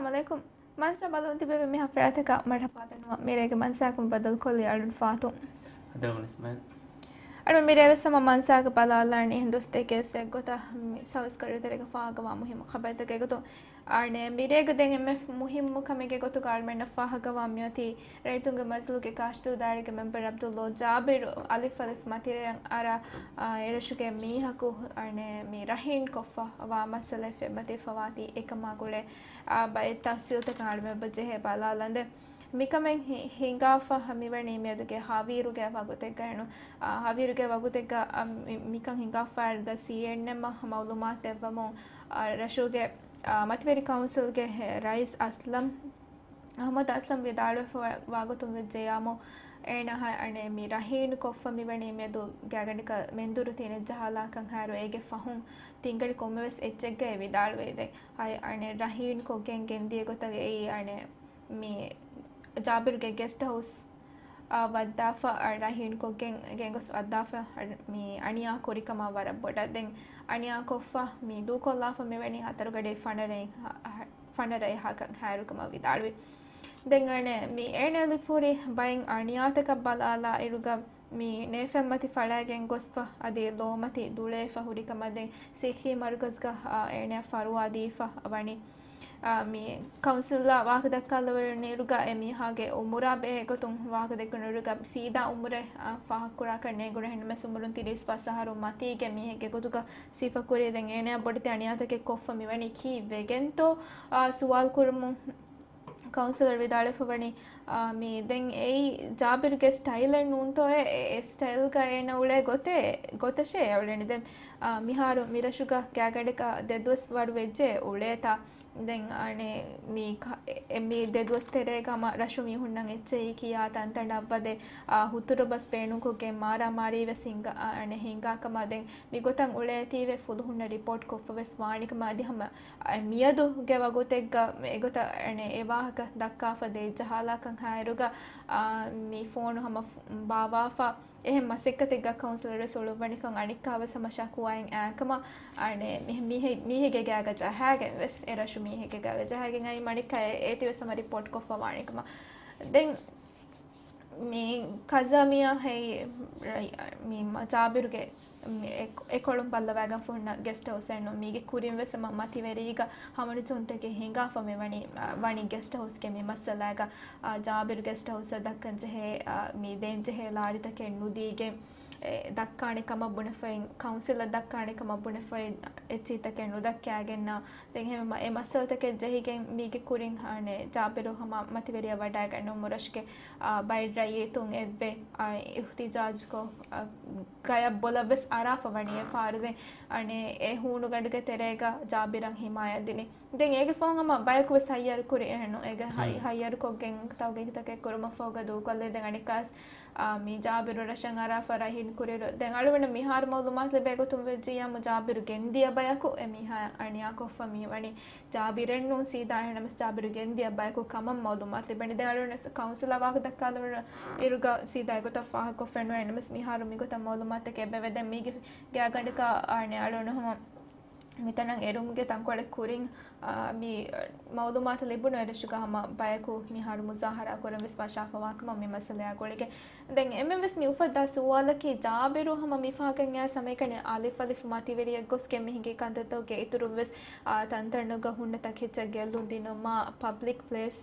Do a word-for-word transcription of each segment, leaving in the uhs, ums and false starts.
އަލައިކުމް. މަންސާ ބަލަމުން ތިބެވި މިހާ ފަރާތަކަށް މަރުޙަބާ ދަންނަވަން. މިރޭގެ މަންސާކުން ބަދަލުކޮށްލި އަޅުން ފާތު. އަދަވަން އިސްމާއިލް. އަޅުން މިރޭވެސް ހަމަ މަންސާގެ ބަލާލާނީ އެހެން ދުވަސްތަކެއް ވެސް އެއްގޮތަށް މި ސަބްސްކްރައިބް ތެރޭގަ ފާހަގަވާ މުހިއްމު ޚަބަރުތަކެއް ގޮތުން. އަނެއް މިރޭގެ ދެން އެންމެ މުހިއްމު ކަމެއްގެ ގޮތުގަ އަޅުމެންނަށް ފާހަގަވާ މިއޮތީ ރައްޔިތުންގެ މަޖިލީހުގެ ކާށިދޫ ދާއިރާގެ މެމްބަރު ޢަބްދުﷲ ޖާބިރު އަލިފް އަލިފް މަތިވެރިޔަށް އަރާ، އާ، އެރަށުގެ މީހަކު އަނެއް މި ރަހީން ކޮށްފަ ވާ މައްސަލައެއް ފެއްމަތިފަވާތީ އެކަމާ ގުޅޭ، އާ، ބައެއް ތަފްސީލްތަކަށް އަޅުމެން ޖެހޭ ބަލާލަންދެން. މިކަމެއް ހި-، ހިނގާފަ މިވަނީ މިއަދުގެ ހަވީރުގެ ވަގުތެއްގައިނު. އާ، ހަވީރުގެ ވަގުތެއްގަ، އަ، މި-، މިކަން ހިނގާފައިރުގަ ސީއެންއެމްއަށް މައުލޫމާތު ދެއްވަމުން، އާ، ރަށުގެ، އާ، މަތިވެރި ކައުންސިލްގެ ހެ-، ރައީސް އަސްލަމް، އަހްމަދު އަސްލަމް ވިދާޅުވެފަ ވާ-، ވާގޮތުން ވެއްޖެޔާމު، އޭނާ ހަ-، އަނެއް މި ރަހީނު ކޮށްފަ މިވަނީ މިއަދު ގާގަނޑަކަށް މެންދުރު ތިނެއް ޖަހާލާކަން ހާއިރު އޭގެ ފަހުން ތިންގަނޑި ކޮންމެވެސް އެއްޗެއްގައި ވިދާޅުވެ ދެން އަނެއް ރަހީން ކޮށްގެން ގެންދިޔަ ގޮތަށް އެއީ އަނެއް މި ޖާބިރުގެ ގެސްޓް ހައުސް، އާ، ވައްދާފަ، އަ، ރަހީން ކޮށްގެން ގެންގޮސް ވައްދާފަ، އަ، މި އަނިޔާ ކުރިކަމާ ވަރަށް ބޮޑަށް ދެން އަނިޔާ ކޮށްފަ، މި ދޫކޮށްލާފަ މިވަނީ ހަތަރު ގަޑި ފަނަރަ އެހާ-، އަހަ-، ފަނަރަ އެހާކަށް ހާއިރުކަމަށް ވިދާޅުވި. ދެން އަނެއް މި އޭނަ ލިފުރި ބައެއް އަނިޔާތަކަށް ބަލާލާ އިރުގަ މި ނޭފަތްމަތި ފަޅައިގެން ގޮސްފަ އަދި ލޯމަތި ދުޅޭފަ ހުރިކަމަށް ދެން ސިއްހީ މަރުކަޒުގަ، އާ، އޭނަ ފަރުވާ ދީފަ ވަނީ. އާ، މި ކައުންސިލްއާ ވާހަކަ ދައްކާލެވުނު އިރުގަ އެ މީހާގެ އުމުރާ ބެހޭ ގޮތުން ވާހަކަ ދެއްކުނު އިރުގަ ސީދާ އުމުރެއް، އާ، ފާހަގަކުރާކަށް ނޭނގުނު އެހެންނަމަވެސް އުމުރުން ތިރީސް ފަސް އަހަރު މަތީގެ މީހެއްގެ ގޮތުގަ ސިފަކުރީ. ދެން އޭނައަށް ބޮޑެތި އަނިޔާތަކެއް ކޮށްފަ މިވަނީ ކީއްވެގެންތޯ، އާ، ސުވާލު ކުރުމުން ކައުންސިލަރ ވިދާޅުވެފަ ވަނީ، އާ، މި ދެން އެއީ ޖާބިރުގެ ސްޓައިލެއް ނޫންތޯއޭ، އެ، އެ ސްޓައިލްގަ އޭނަ އުޅޭ ގޮތެއް، ގޮތަށޭ އެ އުޅެނީ. ދެން، އާ، މިހާރު މިރަށުގަ ގާގަނޑަކަށް ދެދުވަސް ވަރު ވެއްޖެ އުޅޭތާ. ދެން އަނެއް މި ކަ-، އެ، މި ދެދުވަސް ތެރޭގަ ހަމަ ރަށު މީހުންނަށް އެއްޗެހި ކިޔާ ތަންތަނަށް ވަދެ، އާ، ހުތުރު ބަސް ބޭނުންކޮށްގެން މާރާމާރީވެސް ހިނގާ، އަނެއް ހިނގާ ކަމަށް ދެން މިގޮތަށް އުޅޭތީވެ ފުލުހުންނަށް ރިޕޯޓް ކޮށްފަވެސް ވާނެ ކަމަށް އަދި ހަމަ އަ، މިއަދުގެ ވަގުތެއްގަ އެގޮތަށް އަނެއް އެ ވާހަކަ ދައްކާފަ ދޭ ޖަހާލާކަން ހާއިރުގަ، އާ، މި ފޯނު ހަމަ ފު-، ބާވާފަ އެހެން މަސައްކަތެއްގަ ކައުންސިލަރ ވެސް އުޅުއްވަނިކަން އަނެއްކާވެސް ހަމަ ޝަކުވާއިން އާކަމަށް އަނެއް މި-، މީހެ-، މީހެއްގެ ގާގަ ޖަހާގެން ވެސް އެ ރަށު މީހެއްގެ ގާގަ ޖަހާގެން އައި މަނިކާ އެ-، އޭތި ވެސް ހަމަ ރިޕޯޓް ކޮށްފަ ވާނެ ކަމަށް. ދެން މި ކަޒާމިޔާ ހެއި ރައި-، މި މަ-، ޖާބިރުގެ މި އެ-، އެކޮޅުން ބައްލަވާގެންފަ ހުންނަ ގެސްޓް ހައުސްއެއް ނޫން. މީގެ ކުރިން ވެސް މަ-، މަތިވެރީގަ ހަމަނުޖުންތަކެއް ހިނގާފަ މި ވަނީ، އަ، ވަނީ ގެސްޓް ހައުސްގެ މި މައްސަލާގަ، އަ، ޖާބިރު ގެސްޓް ހައުސަށް ދައްކަން ޖެހޭ، އަ، މި ދޭން ޖެހޭ ލާރިތަކެއް ނުދީގެން، އެ، ދައްކާނެ ކަމަށް ބުނެފައި، ކައުންސިލަށް ދައްކާނެ ކަމަށް ބުނެފައި، އެއްޗިހިތަކެއް ނުދައްކާގެންނާ. ދެން އެހެން މަ-، އެ މައްސަލަތަކެއް ޖެހިގެން މީގެ ކުރިން އަނެއް ޖާބިރު ހަމަ މަތިވެރިޔާ ވަޑައިގަންނަވަމުން ރަށުގެ، އާ، ބައެއް ރައްޔިތުން އެއްވެ، އާ، އިހުތިޖާޖުކޮށް، އާ، ގަޔަށް ބޮލަށް ވެސް އަރާފަ ވަނީ އެ ފާރު. ދެން އަނެއް އެ ހޫނުގަނޑުގެ ތެރޭގަ ޖާބިރަށް ހިމާޔަތް ދިނީ. ދެން އޭގެ ފަހުން ހަމަ ބަޔަކު ވެސް ހައްޔަރު ކުރި އެހެންނު. އޭގެ ހައި-، ހައްޔަރުކޮށްގެން ތަހުގީގުތަކެއް ކުރުމަށް ފަހުގަ ދޫކޮށްލި. ދެން އަނެއްކާސް، އާ، މި ޖާބިރު ރަށަށް އަރާފަ ރަހީން ކުރިއިރު، ދެން އަޅުގަނޑަށް މިހާރު މައުލޫމާތު ލިބޭ ގޮތުން ވެއްޖިއްޔާމު ޖާބިރު ގެންދިޔަ ބަޔަކު އެ މީހާ އަނިޔާކޮށްފަ މި ވަނީ. ޖާބިރެއް ނޫން ސީދާ އެހެންނަމަސް ޖާބިރު ގެންދިޔަ ބަޔަކު ކަމަށް މައުލޫމާތު ލިބެނީ. ދެން އަޅުގަނޑު ކައުންސިލާ ވާހަކަ ދައްކާލެވުނު އިރުގަ ސީދާ އެގޮތަށް ފާހަގަކޮށްފަ ނުވޭ. އެހެންނަމަސް މިހާރު މިގޮތަށް މައުލޫމާތުތަކެއް އެބަވޭ. ދެން މީގެ ގާގަނޑަކަށް އަނެއް އަޅުގަނޑު ހަމަ މިތަނަށް އެރުމުގެ ތަންކޮޅެއް ކުރިން، އާ، މި މައުލޫމާތު ލިބުނު އެރަށުގަ ހަމަ ބަޔަކު މިހާރު މުޒާހަރާ ކުރަން ވެސް ވަށާފަވާ ކަމަށް މި މައްސަލަޔާ ގުޅިގެން. ދެން އެންމެން ވެސް މި އުފައްދާ ސުވާލަކީ، ޖާބިރު ހަމަ މި ފަހަކަށް އައިސް ހަމައެކަނި އަލިފް އަލިފް މަތިވެރިއެއް ގޮސްގެން މި ހިނގި ކަންތައްތަކުގެ އިތުރުން ވެސް، އާ، ތަންތަނުގަ ހުންނަ ތަކެއްޗަށް ގެއްލުން ދިނުމާ، ޕަބްލިކް ޕްލޭސް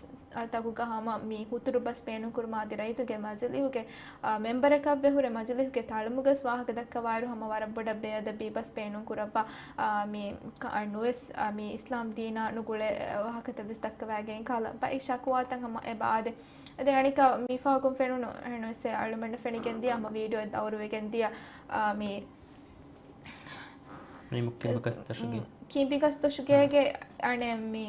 ތަކުގަ ހަމަ މި ހުތުރު ބަސް ބޭނުންކުރުމާ އަދި ރައްޔިތުންގެ މަޖިލީހުގެ، އާ، މެމްބަރަކަށްވެ ހުރެ މަޖިލީހުގެ ތަޅުމުގަސް ވާހަކަ ދައްކަވާއިރު ހަމަ ވަރަށް ބޮޑަށް ބޭއަދަބީ ބަސް ބޭނުންކުރައްވާ، އާ، މި ކަ-، ނުވެސް، އާ، މި އިސްލާމް ދީނާ ނުގުޅޭ، އާ، ވާހަކަތައް ވެސް ދައްކަވައިގެން ކަހަލަ ބައެއް ޝަކުވާތައް ހަމަ އެބަ އާދޭ. އަދި އަނެއްކާ މި ފަހަކުން ފެނުނު ނުވެސް އަޅުމެންނަށް ފެނިގެން ދިޔަ ހަމަ ވީޑިއޯ ދައުރުވެގެން ދިޔަ، އާ، މި މި ކިބި ގަސް ދޮށުގެ. މް، ކިބި ގަސް ދޮށުގޭގެ އަނެއް މި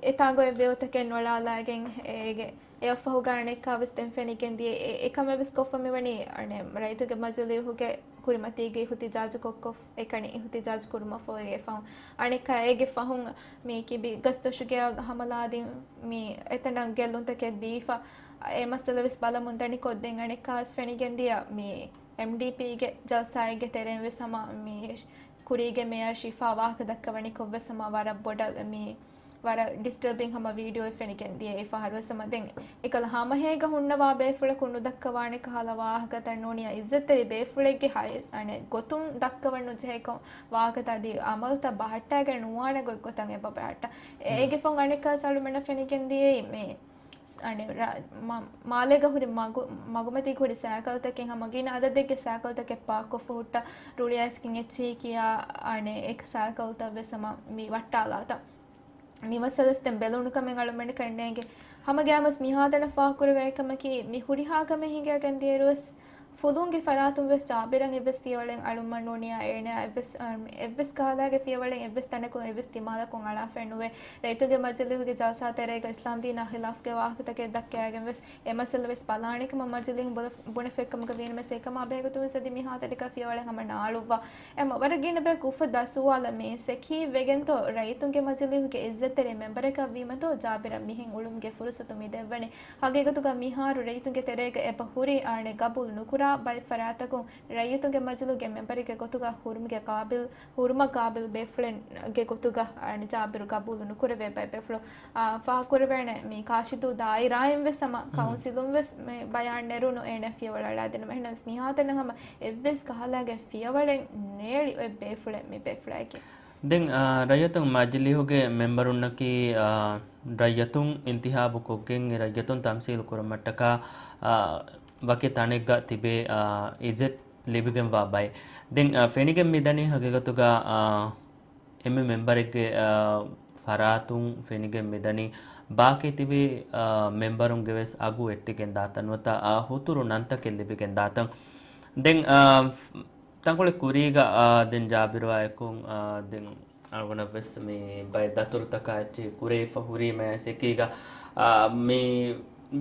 އެތާނގޮ އެއްވެ އޮތަކެއް ނޮޅާލާގެން އޭގެ އެއަށްފަހުގަ އަނެއްކާވެސް ދެން ފެނިގެން ދިޔަ އެ، އެކަމެއް ވެސް ކޮށްފަ މިވަނީ އަނެއް ރައްޔިތުންގެ މަޖިލީހުގެ ކުރިމަތީގައި އިހުތިޖާޖު ކޮށްކޮށް، އެކަނި އިހުތިޖާޖު ކުރުމަށްފަހު އެފަހު އަނެއްކާ އޭގެ ފަހުން މި ކިބި ގަސް ދޮށުގެއަށް ހަމަލާދިން މި އެތަނަށް ގެއްލުންތަކެއް ދީފަ އެ މައްސަލަ ވެސް ބަލަމުން ދަނިކޮށް ދެން އަނެއްކާވެސް ފެނިގެން ދިޔަ މި އެމްޑީޕީގެ ޖަލްސާއެއްގެ ތެރެއިން ވެސް ހަމަ މި ކުރީގެ މޭޔަރ ޝިފާ ވާހަކަ ދައްކަވަނިކޮށް ވެސް ހަމަ ވަރަށް ބޮޑަށް މި ވަރަށް ޑިސްޓަރބިން ހަމަ ވީޑިއޯއެއް ފެނިގެން ދިޔަ އެއް ފަހަރުވެސް ހަމަ. ދެން އެކަލަ ހަމަހޭގަ ހުންނަވާ ބޭފުޅަކު ނުދައްކަވާނެ ކަހަލަ ވާހަކަތައް ނޫނިއްޔާ އިއްޒަތްތެރި ބޭފުޅެއްގެ ހައި-، އަނެއް ގޮތުން ދައްކަވަން ނުޖެހޭ ކޮ-، ވާހަކަތައް އަދި އަމަލުތައް ބަހައްޓާގެން ނުވާނެ ގޮތްގޮތަށް އެބަ ބަހައްޓާ. އޭގެ ފަހުން އަނެއްކާ އަޅުމެންނަށް ފެނިގެން ދިޔައީ މި އަނެއް ރަ-، މަ-، މާލޭގަ ހުރި މަގު-، މަގުމަތީގަ ހުރި ސައިކަލްތަކެއް ހަމަ ގިނަ އަދަދެއްގެ ސައިކަލްތަކެއް ޕާކްކޮށްފަ ހުއްޓާ ރުޅިއައިސްގެން އެއްޗިހި ކިޔާ އަނެއް އެކަ ސައިކަލްތައް ވެސް ހަމަ މި ވައްޓާލާތަން. މި މައްސަލަސް ދެން ބެލުނު ކަމެއް އަޅުމެން ކަންނޭނގެ. ހަމަގައިމުވެސް މިހާތަނަށް ފާހަގަކުރެވޭ ކަމަކީ މި ހުރިހާ ކަމެއް ހިނގައިގެން ދިޔައިރުވެސް ފުލުންގެ ފަރާތުން ވެސް ޖާބިރަށް އެއްވެސް ފިޔަވަޅެއް އަޅުމަށް ނޫނިއްޔާ އޭނަ އެއްވެސް، އަ، އެއްވެސް ކަހަލައިގެ ފިޔަވަޅެއް އެއްވެސް ތަނަކުން އެއްވެސް ދިމާލަކުން އަޅާފައެއް ނުވޭ. ރައްޔިތުންގެ މަޖިލީހުގެ ޖަލްސާ ތެރޭގަ އިސްލާމްދީނާ ޚިލާފުގެ ވާހަކަތަކެއް ދައްކައިގެން ވެސް އެ މައްސަލަ ވެސް ބަލާނެ ކަމަށް މަޖިލީހުން ބުނެފަ-، ބުނެފައި ކަމުގަ ވީނަމަވެސް އެކަމާ ބެހޭގޮތުން ވެސް އަދި މިހާތަނަށް ފިޔަވަޅެއް ހަމަ ނާޅުއްވާ. އެ މަ-، ވަރަށް ގިނަ ބަޔަކު އުފައްދާ ސުވާލަށް މި ސެކީ ވެގެންތޯ ރައްޔިތުންގެ މަޖިލީހުގެ އިއްޒަތްތެރި މެމްބަރަކަށް ވީމަތޯ ޖާބިރަށް މިހެން އުޅުމުގެ ފުރުސަތު މި ދެއްވަނީ؟ ހަގީގަތުގަ މިހާރު ރައްޔިތުންގެ ތެރޭގަ އެބަ ހުރި އަނެއް ގަބޫލު ނުކުރާ ބައެއް ފަރާތަކުން ރައްޔިތުންގެ މަޖިލީހުގެ މެމްބަރެއްގެ ގޮތުގަ ހުރުމުގެ ގާބިލް، ހުރުމަށް ގާބިލް ބޭފުޅެއްގެ ގޮތުގަ އަނެއް ޖާބިރު ގަބޫލު ނުކުރެވޭ ބައެއް ބޭފުޅުން، އާ، ފާހަގަކުރެވޭނެ މި ކާށިދޫ ދާއިރާއިން ވެސް ހަމަ ކައުންސިލުން ވެސް މި ބަޔާން ނެރުނު އޭނަ ފިޔަވަޅު އަޅާދިނުމަށް. އެހެނަސް މިހާތަނަށް ހަމަ އެއްވެސް ކަހަލައިގެ ފިޔަވަޅެއް ނޭޅި އޮތް ބޭފުޅެއް މި ބޭފުޅާއެކީ. ދެން، އާ، ރައްޔިތުން މަޖިލީހުގެ މެމްބަރުންނަކީ، އާ، ރައްޔިތުން އިންތިހާބު ކޮށްގެން ރައްޔިތުން ތަމްސީލު ކުރުމަށްޓަކާ، އާ، ވަކި ތަނެއްގަ ތިބޭ، އާ، އިއްޒަތް ލިބިގެންވާ ބައެއް. ދެން، އާ، ފެނިގެން މިދަނީ ހަގީގަތުގަ، އާ، އެންމެ މެމްބަރެއްގެ، އާ، ފަރާތުން ފެނިގެން މިދަނީ ބާކީ ތިބި، އާ، މެމްބަރުންގެ ވެސް އަގު އެއްޓިގެން ދާތަން ނުވަތަ، އާ، ހުތުރު ނަންތަކެއް ލިބިގެން ދާތަން. ދެން، އާ، ތަންކޮޅެއް ކުރީގަ، އާ، ދެން ޖާބިރުއާ އެކު، އާ، ދެން އަޅުގަނޑަށް ވެސް މި ބައެއް ދަތުރުތަކާ އެއްޗެހި ކުރެވިފަ ހުރީމަ އެކީގަ، އާ، މި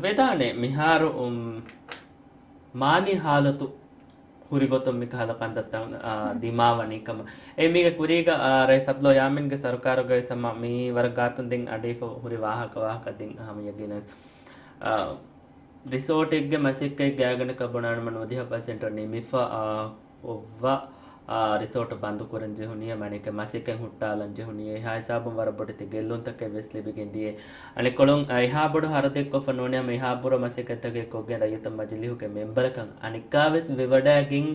ވެދާނެ މިހާރު، އުން، މާލީ ހާލަތު ހުރި ގޮތުން މި ކަހަލަ ކަންތައްތައް، އާ، ދިމާވަނީ ކަމަށް. އެ މީގެ ކުރީގަ، އާ، ރައީސް އަބްދުﷲ ޔާމީންގެ ސަރުކާރުގައި ސަމާ މި ވަރަށް ގާތުން ދެން އަޑިފަ ހުރި ވާހަކަ، ވާހަކަ ދެން ހަމަ ޔަގީނަށް، އާ، ރިސޯޓެއްގެ މަސައްކަތް ގާތްގަނޑަކަށް ބުނާނަމަ ނުވަދިހަ ޕަސެންޓަށް ނިމިފަ، އާ، އޮއްވަ، އާ، ރިސޯޓު ބަންދު ކުރަން ޖެހުނީ، އަނެކެ މަސައްކަތް ހުއްޓާލަން ޖެހުނީ، އެހާ ހިސާބުން ވަރަށް ބޮޑެތި ގެއްލުންތަކެއް ވެސް ލިބިގެން ދިޔަ. އަނެއްކޮޅުން، އާ، އެހާ ބޮޑު ހަރަދެއް ކޮށްފަ ނޫނީ ހަމަ އެހާ ބުރަ މަސައްކަތްތަކެއް ކޮށްގެން ރައްޔިތުން މަޖިލީހުގެ މެމްބަރަކަށް އަނެއްކާވެސް ވެވަޑައިގެން،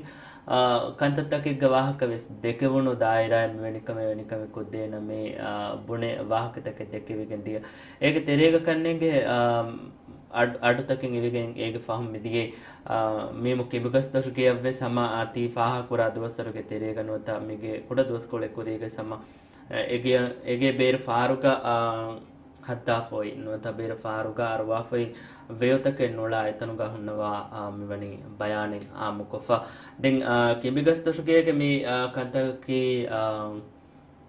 އާ، ކަންތައްތަކެއްގެ ވާހަކަ ވެސް ދެކެވުނު ދާއިރާއިން މިވެނިކަމެއް ވެނިކަމެއް ކޮށްދޭނަމޭ، އާ، ބުނެ ވާހަކަތަކެއް ދެކެވިގެން ދިޔަ. އޭގެ ތެރޭގަ ކަންނޭނގެ، އާ، އަޑު، އަޑުތަކެއް އިވިގެން އޭގެ ފަހުން މިދިޔައީ، އާ، މީމު ކިބިގަސްދޮށުގެއަށްވެސް ހަމަ، އާ، ތީ ފާހަގަކުރާ ދުވަސްވަރުގެ ތެރޭގަ ނުވަތަ މީގެ ކުޑަ ދުވަސްކޮޅެއް ކުރީގަ ހަމަ، އެ، އެގެ، އެގެ ބޭރު ފާރުގަ، އާ، ހައްދާފައި ނުވަތަ ބޭރު ފާރުގަ އަރުވާފައި ވެޔޮތަކެއް ނުޅާ އެތަނުގަ ހުންނަވާ، އާ، މިވަނީ ބަޔާނެއް އާއްމުކޮށްފަ. ދެން، އާ، ކިބިގަސްދޮށުގޭގެ މި، އާ، ކަންތަކަކީ، އާ،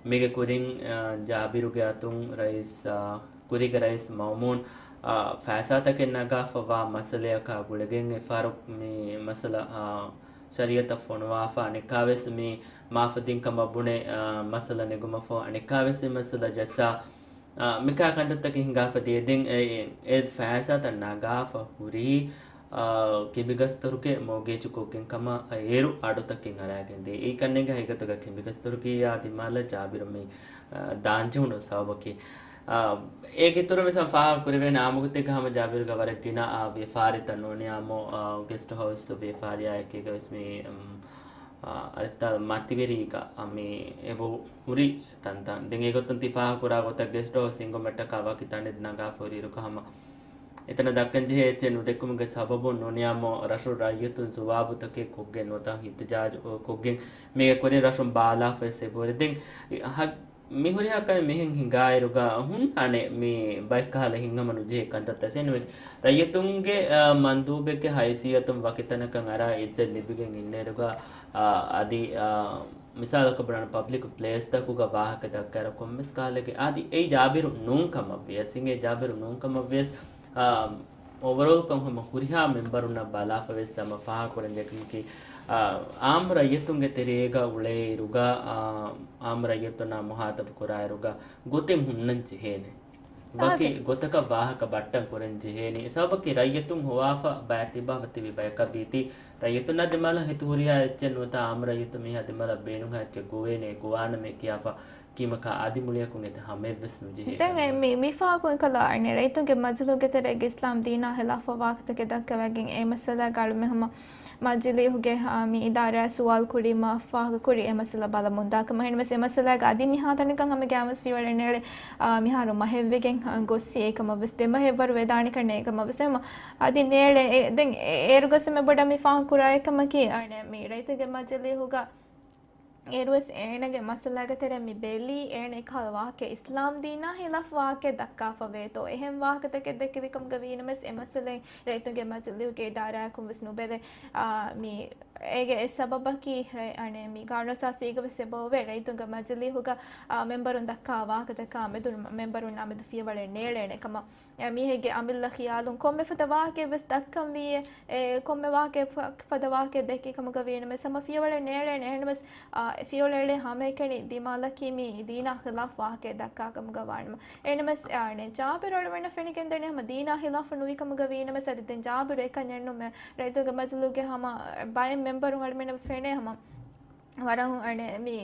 މީގެ ކުރިން، އާ، ޖާބިރުގެ އަތުން ރައީސް، އާ، ކުރީގެ ރައީސް މައުމޫން، އާ، ފައިސާތަކެއް ނަގާފަވާ މައްސަލަޔަކާ ގުޅިގެން އެފަހަރު މި މައްސަލަ، އާ، ޝަރީއަތަށް ފޮނުވާފަ އަނެއްކާވެސް މި މާފަދިން ކަމަށް ބުނެ، އާ، މައްސަލަ ނެގުމަށްފަހު އަނެއްކާވެސް މި މައްސަލަ ޖައްސާ، އާ، މިކާ ކަންތައްތަކެއް ހިނގާފަ ދިޔަ. ދެން އެ، އެ، އެ ފައިސާތައް ނަގާފަ ހުރީ، އާ، ކިބިގަސްދޮށުގެ މޯގޭޖު ކޮށްގެން ކަމަށް އޭރު އަޑުތަކެއް އަރާގެން ދިޔަ. އެ ކަންނޭނގެ ހަގީގަތުގަ ކިބިގަސްދޮށުގެ އާ ދިމާލަށް ޖާބިރު މި، އާ، ދާންޖެހުނު ސަބަބަކީ، އާ، އޭގެ އިތުރުން މިސާލަށް ފާހަގަ ކުރެވޭނެ އާއްމުގޮތެއްގަ ހަމަ ޖާބިރުގެ ވަރަށް ގިނަ، އާ، ވިޔަފާރިތައް ނޫނީ އާއްމު، އާ، ގެސްޓް ހައުސް ވިޔަފާރިއާ އެކީގަ ވެސް މި، އުން، އާ، އަލިފްތާލް މަތިވެރީގަ، އާ، މި އެބަ ހުރި ތަންތަން. ދެން އެގޮތުން ތި ފާހަގަކުރާ ގޮތަށް ގެސްޓް ހައުސް ހިންގުމަށްޓަކާ ވަކި ތަނެއް ނަގާފަ ހުރިއިރުގަ ހަމަ އެތަނަށް ދައްކަންޖެހޭ އެއްޗެއް ނުދެއްކުމުގެ ސަބަބުން ނޫނީ އާއްމު ރަށު ރައްޔިތުން ޖުވާބުތަކެއް ކޮށްގެން ނުވަތަ އިހްތިޖާޖު ކޮށްގެން މީގެ ކުރިން ރަށުން ބާލާފަ ވެސް އެބަހުރި. ދެން ހަ-، މި ހުރިހާ ކަމެއް މިހެން ހިނގާއިރުގަ ހުންނާނެ މި ބައެއްކަހަލަ ހިތްހަމަ ނުޖެހޭ ކަންތައްތައް. އެހެންވެސް ރައްޔިތުންގެ، އާ، މަންދޫބެއްގެ ހައިސިއްޔަތުން ވަކިތަނަކަށް އަރާ އިއްޒަތް ލިބިގެން އިންނައިރުގަ، އާ، އަދި، އާ، މިސާލަކަށް ބުނާނަ ޕަބްލިކް ޕްލޭސްތަކުގަ ވާހަކަ ދައްކާއިރު ކޮންމެސް ކަހަލައިގެ އަދި އެއީ ޖާބިރު ނޫން ކަމަށް ވިޔަސް، އިނގޭ ޖާބިރު ނޫން ކަމަށް ވިޔަސް، އާ، އޯވަރޯލްކޮށް ހަމަ ހުރިހާ މެމްބަރުންނަށް ބަލާފަ ވެސް ހަމަ ފާހަގަކުރަން ޖެހޭ ކަމަކީ، އާ، އާއްމު ރައްޔިތުންގެ ތެރޭގަ އުޅޭއިރުގަ، އާ، އާއްމު ރައްޔިތުންނާ މުހާތަބު ކުރާއިރުގަ ގޮތެއް ހުންނަން ޖެހޭނެ. ވަކި ގޮތަކަށް ވާހަކަ ބައްޓަން ކުރަން ޖެހޭނީ. ސަބަބަކީ ރައްޔިތުން ހޮވާފަ ބައެއް ތިބާފަ ތިބި ބަޔަކަށް ވީތީ، ރައްޔިތުންނާ ދިމާލަށް ހިތު ހުރިހާ އެއްޗެއް ނުވަތަ އާއްމު ރައްޔިތު މީހާ ދިމާލަށް ބޭނުންހާ އެއްޗެއް ގޮވޭނެ، ގޮވާނަމޭ ކިޔާފަ ކީމަކާ އަދި މުޅިއަކުން އެތައް ހަމައެއްވެސް ނުޖެހޭ ދެން އެ ކަމަށް. މި މިފާކު އެކަލަ އަނެއް ރައްޔިތުންގެ މަޖިލީހުގެ ތެރޭގެ އިސްލާމް ދީނާ ހިލާފަށް ވާހަކަތަކެއް ދައްކަވައިގެން އެ މައްސަލައިގަ އަޅުމެން ހަމަ މަޖިލީހުގެ މި އިދާރާއަށް ސުވާލު ކުރީމަ ފާހަގަކުރި އެ މައްސަލަ ބަލަމުންދާކަމަށް. އެހެންވެސް އެ މައްސަލައިގަ އަދި މިހާތަނަކަށް ހަމަ ގައިމުވެސް ފިޔަވަޅެއް ނޭޅެ މިހާރު މަހެއްވެގެން ގޮއްސި އެކަމަށްވެސް ދެމަހެއްވަރު ވެދާނެކަން އެކަމަށްވެސް އެހެން އަދި ނޭޅެ އެ-، ދެން އޭރުގަސް މެ ބޮޑަށް މި ފާހަގަކުރާ އެކަމަކީ އަނެއް މި ރައްޔިތުންގެ މަޖިލީހުގަ އޭރުވެސް އޭނަގެ މައްސަލާގެ ތެރެ މި ބެލީ އޭނަ އެކަހަލަ ވާހަކަ އިސްލާމް ދީނާ ހިލާފް ވާހަކަ ދައްކާފަވޭތޯ. އެހެން ވާހަކަތަކެއް ދެއްކެވިކަމުގަ ވީނަމަސް އެ މައްސަލައިން ރައްޔިތުންގެ މަޖިލީހުގެ އިދާރާއަކުން ވެސް ނުބެލެ. އާ، މި އޭގެ އެއް ސަބަބަކީ ރައް-، އަނެއް މި ގާނޫނުއަސާސީގަ ވެސް އެބައޮވޭ ރައްޔިތުންގެ މަޖިލީހުގަ އާ، މެމްބަރުން ދައްކާ ވާހަކަތަކާ މެދު މެމްބަރުންނާ މެދު ފިޔަވަޅެއް ނޭޅޭނެ ކަމަށް. އެ މީހެއްގެ އަމިއްލަ ޚިޔާލުން ކޮންމެ ފަދަ ވާހަކައެއް ވެސް ދައްކަންވީއޭ. އެ ކޮންމެ ވާހަކައެއް ފަ-، ފަދަ ވާހަކައެއް ދެއްކި ކަމުގަ ވީނަމަ ހަމަ ފިޔަވަޅެއް ނޭޅޭނެ. އެހެންނަމަސް، އާ، ފިޔަވަޅެއް ހަމައެކަނި ދިމާލަކީ މި ދީނާ ޚިލާފް ވާހަކައެއް ދައްކާ ކަމުގަ ވާނަމަ. އެހެންނަމަސް، އާ، އަނެއް ޖާބިރު އަޅުމެންނަށް ފެނިގެންދަނީ ހަމަ ދީނާ ޚިލާފު ނުވި ކަމުގަ ވީނަމަސް އަދި ދެން ޖާބިރު އެކަންޏެއް ނޫން މެ ރައްޔިތުންގެ މަޖިލީހުގެ ހަމަ ބައެއް މެމްބަރުން އަޅުމެންނަށް ފެނޭ ހަމަ ވަރަށް އަނެއް މި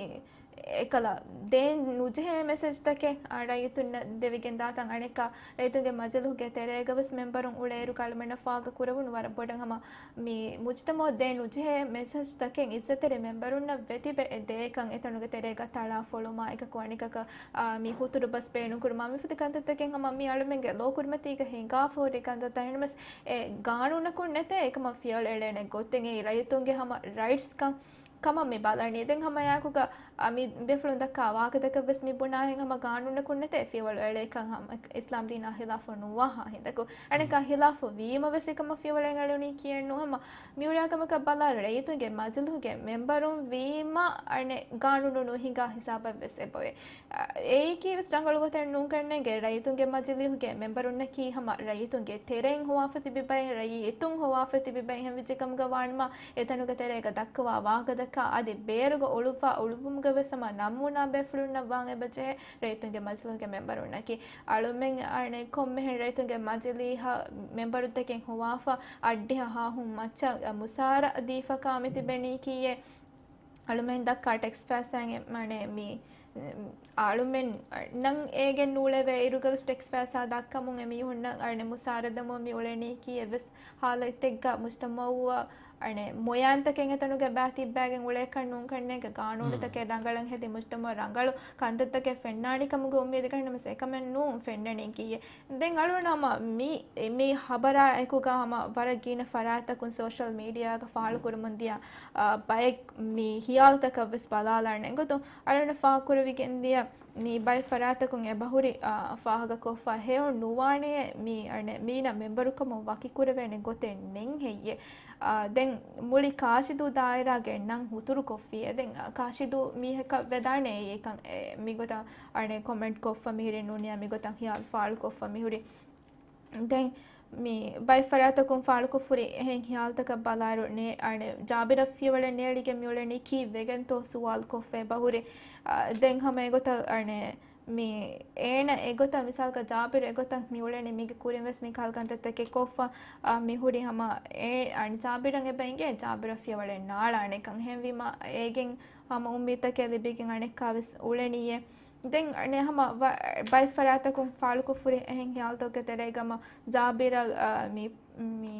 އެކަލަ ދޭން ނުޖެހޭ މެސެޖްތަކެއް ރައްޔިތުންނަށް ދެވިގެން ދާތަން އަނެއްކާ ރައްޔިތުންގެ މަޖިލީހުގެ ތެރޭގަވެސް މެމްބަރުން އުޅޭއިރު އަޅުމެންނަށް ފާހަގަ ކުރެވުނު ވަރަށް ބޮޑަށް ހަމަ މި މުޖުތަމައަށް ދޭން ނުޖެހޭ މެސެޖްތަކެއް އިއްޒަތްތެރި މެމްބަރުންނަށް ވެތިބެ ދޭކަން އެތަނުގެ ތެރޭގަ ތަޅާ ފޮޅުމާ އެކަކު އަނެކަކަށް އާ، މި ހުތުރު ބަސް ބޭނުންކުރުމާ މިފަދަ ކަންތައްތަކެއް ހަމަ މި އަޅުމެންގެ ލޯ ކުރިމަތީގަ ހިނގާފަ ހުރި ކަންތައްތައް. އެހެންނަމަސް އެ ގާނޫނަކުން ނެތޭ އެކަމަށް ފިޔަވަޅު އެޅޭނެ ގޮތެއް. އެއީ ރައްޔިތުންގެ ހަމަ ރައިޓްސް ކަން ކަމަށް މި ބަލަނީ. ދެން ހަމަ އެއާއެކުގަ، އާ، މި ބޭފުޅުން ދައްކާ ވާހަކަތަކަށް ވެސް މި ބުނާހެން ހަމަ ގާނޫނަކުން ނެތޭ ފިޔަވަޅު އެޅޭކަން ހަމަ އިސްލާމް ދީނާ ހިލާފު ނުވާހާ ހިނދަކު. އަނެއްކާ ހިލާފު ވީމަ ވެސް އެކަމަށް ފިޔަވަޅެއް އެޅުނީ ކިޔެއްނު. ހަމަ މި ހުރިހާ ކަމަކަށް ބަލާ ރައްޔިތުންގެ މަޖިލީހުގެ މެމްބަރުން ވީމަ އަނެއް ގާނޫނު ނުހިނގާ ހިސާބަށް ވެސް އެބައޮވޭ. އެއީކީ ވެސް ރަނގަޅު ގޮތެއް ނޫންކަންނޭނގެ. ރައްޔިތުންގެ މަޖިލީހުގެ މެމްބަރުންނަކީ ހަމަ ރައްޔިތުންގެ ތެރެއިން ހޮވާފަ ތިބި ބައެއް، ރައްޔިތުން ހޮވާފަ ތިބި ބައެއް. އެހެންވެއްޖެ ކަމުގަ ވާނަމަ އެތަނުގެ ތެރޭގަ ދައްކަވާ ވާހަކަތަކާ އަދި ބޭރުގަ އުޅުއްވާ އުޅުއްވުމުގަ ވެސް ހަމަ ނަމޫނާ ބޭފުޅުންނަށް ވާން އެބަޖެހޭ ރައްޔިތުންގެ މަޖިލީހުގެ މެމްބަރުންނަކީ. އަޅުމެން އަނެއް ކޮންމެހެން ރައްޔިތުންގެ މަޖިލީހަށް މެމްބަރުންތަކެއް ހޮވާފަ އައްޑިހަ ހާހުން މައްޗަށް މުސާރަ ދީފަކާ މި ތިބެނީކީއޭ. އަޅުމެން ދައްކާ ޓެކްސް ފައިސާއިން އެ-، މާނަ މި، އަޅުމެންނަށް އޭގެން ނޫޅެވޭ އިރުގަވެސް ޓެކްސް ފައިސާ ދައްކަމުން އެމީހުންނަށް އަނެއް މުސާރަ ދެމުން މި އުޅެނީކީ އެއްވެސް ހާލަތެއްގަ މުޖްތަމައުއަށް އަނެއް މޮޔަންތަކެއް އެތަނުގަ ބައި ތިއްބައިގެން އުޅޭކަށް ނޫންކަންނޭނގެ ގާނޫނުތަކެއް ރަނގަޅަށް ހެދި މުޖްތަމައަށް ރަނގަޅު ކަންތައްތަކެއް ފެންނާނެ ކަމުގެ އުއްމީދުގަ. އެހެންނަމަސް އެކަމެއް ނޫން ފެންނަނީކީއެއް. ދެން އަޅުގަނޑު ހަމަ މި، މި ހަބަރާ އެކުގަ ހަމަ ވަރަށް ގިނަ ފަރާތްތަކުން ސޯޝަލް މީޑިއާގަ ފާޅުކުރަމުން ދިޔަ، އާ، ބައެއް މި ހިޔާލުތަކަށް ވެސް ބަލާލާނެ ގޮތުން އަޅުގަނޑަށް ފާހަގަކުރެވިގެން ދިޔަ މި ބައެއް ފަރާތަކުން އެބަހުރި، އާ، ފާހަގަކޮށްފަ ހެޔޮ ނުވާނެ މި އަނެއް މީނަ މެމްބަރުކަމުން ވަކިކުރެވޭނެ ގޮތެއް ނެތް ހެއްޔޭ. އާ، ދެން މުޅި ކާށިދޫ ދާއިރާގެ ނަން ހުތުރުކޮށްފިއޭ. ދެން، އާ، ކާށިދޫ މީހަކަށް ވެދާނެ އެކަން، އެ، މިގޮތަށް އަނެއް ކޮމެންޓް ކޮށްފަ މިހިރީ ނޫނިއްޔާ މިގޮތަށް ހިޔާލު ފާޅުކޮށްފަ މިހުރި. ދެން މި ބައެއް ފަރާތަކުން ފާޅުކޮށްފަ ހުރި އެހެން ހިޔާލުތަކަށް ބަލާއިރު ނޭ-، އަނެއް ޖާބިރަށް ފިޔަވަޅެއް ނޭޅިގެން މިއުޅެނީ ކީއްވެގެންތޯ ސުވާލު ކޮށްފަ އެބަހުރި. އާ، ދެން ހަމަ އެގޮތަށް އަނެއް މި އޭނަ އެގޮތަށް މިސާލަކަށް ޖާބިރު އެގޮތަށް މިއުޅެނީ މީގެ ކުރިން ވެސް މި ކަހަލަ ކަންތައްތަކެއް ކޮށްފަ، އާ، މިހުރި ހަމަ އޭ-، އަނެއް ޖާބިރަށް އެބަ އިނގޭ ޖާބިރަށް ފިޔަވަޅެއް ނާޅާނެކަން. އެހެންވީމަ އޭގެން ހަމަ އުއްމީދުތަކެއް ލިބިގެން އަނެއްކާވެސް އުޅެނީއޭ. ދެން އަނެއް ހަމަ ވަ-، ބައެއް ފަރާތަކުން ފާޅުކޮށްފަ ހުރި އެހެން ހިޔާލުތަކުގެ ތެރޭގަ ހަމަ ޖާބިރަށް، އާ، މި، މި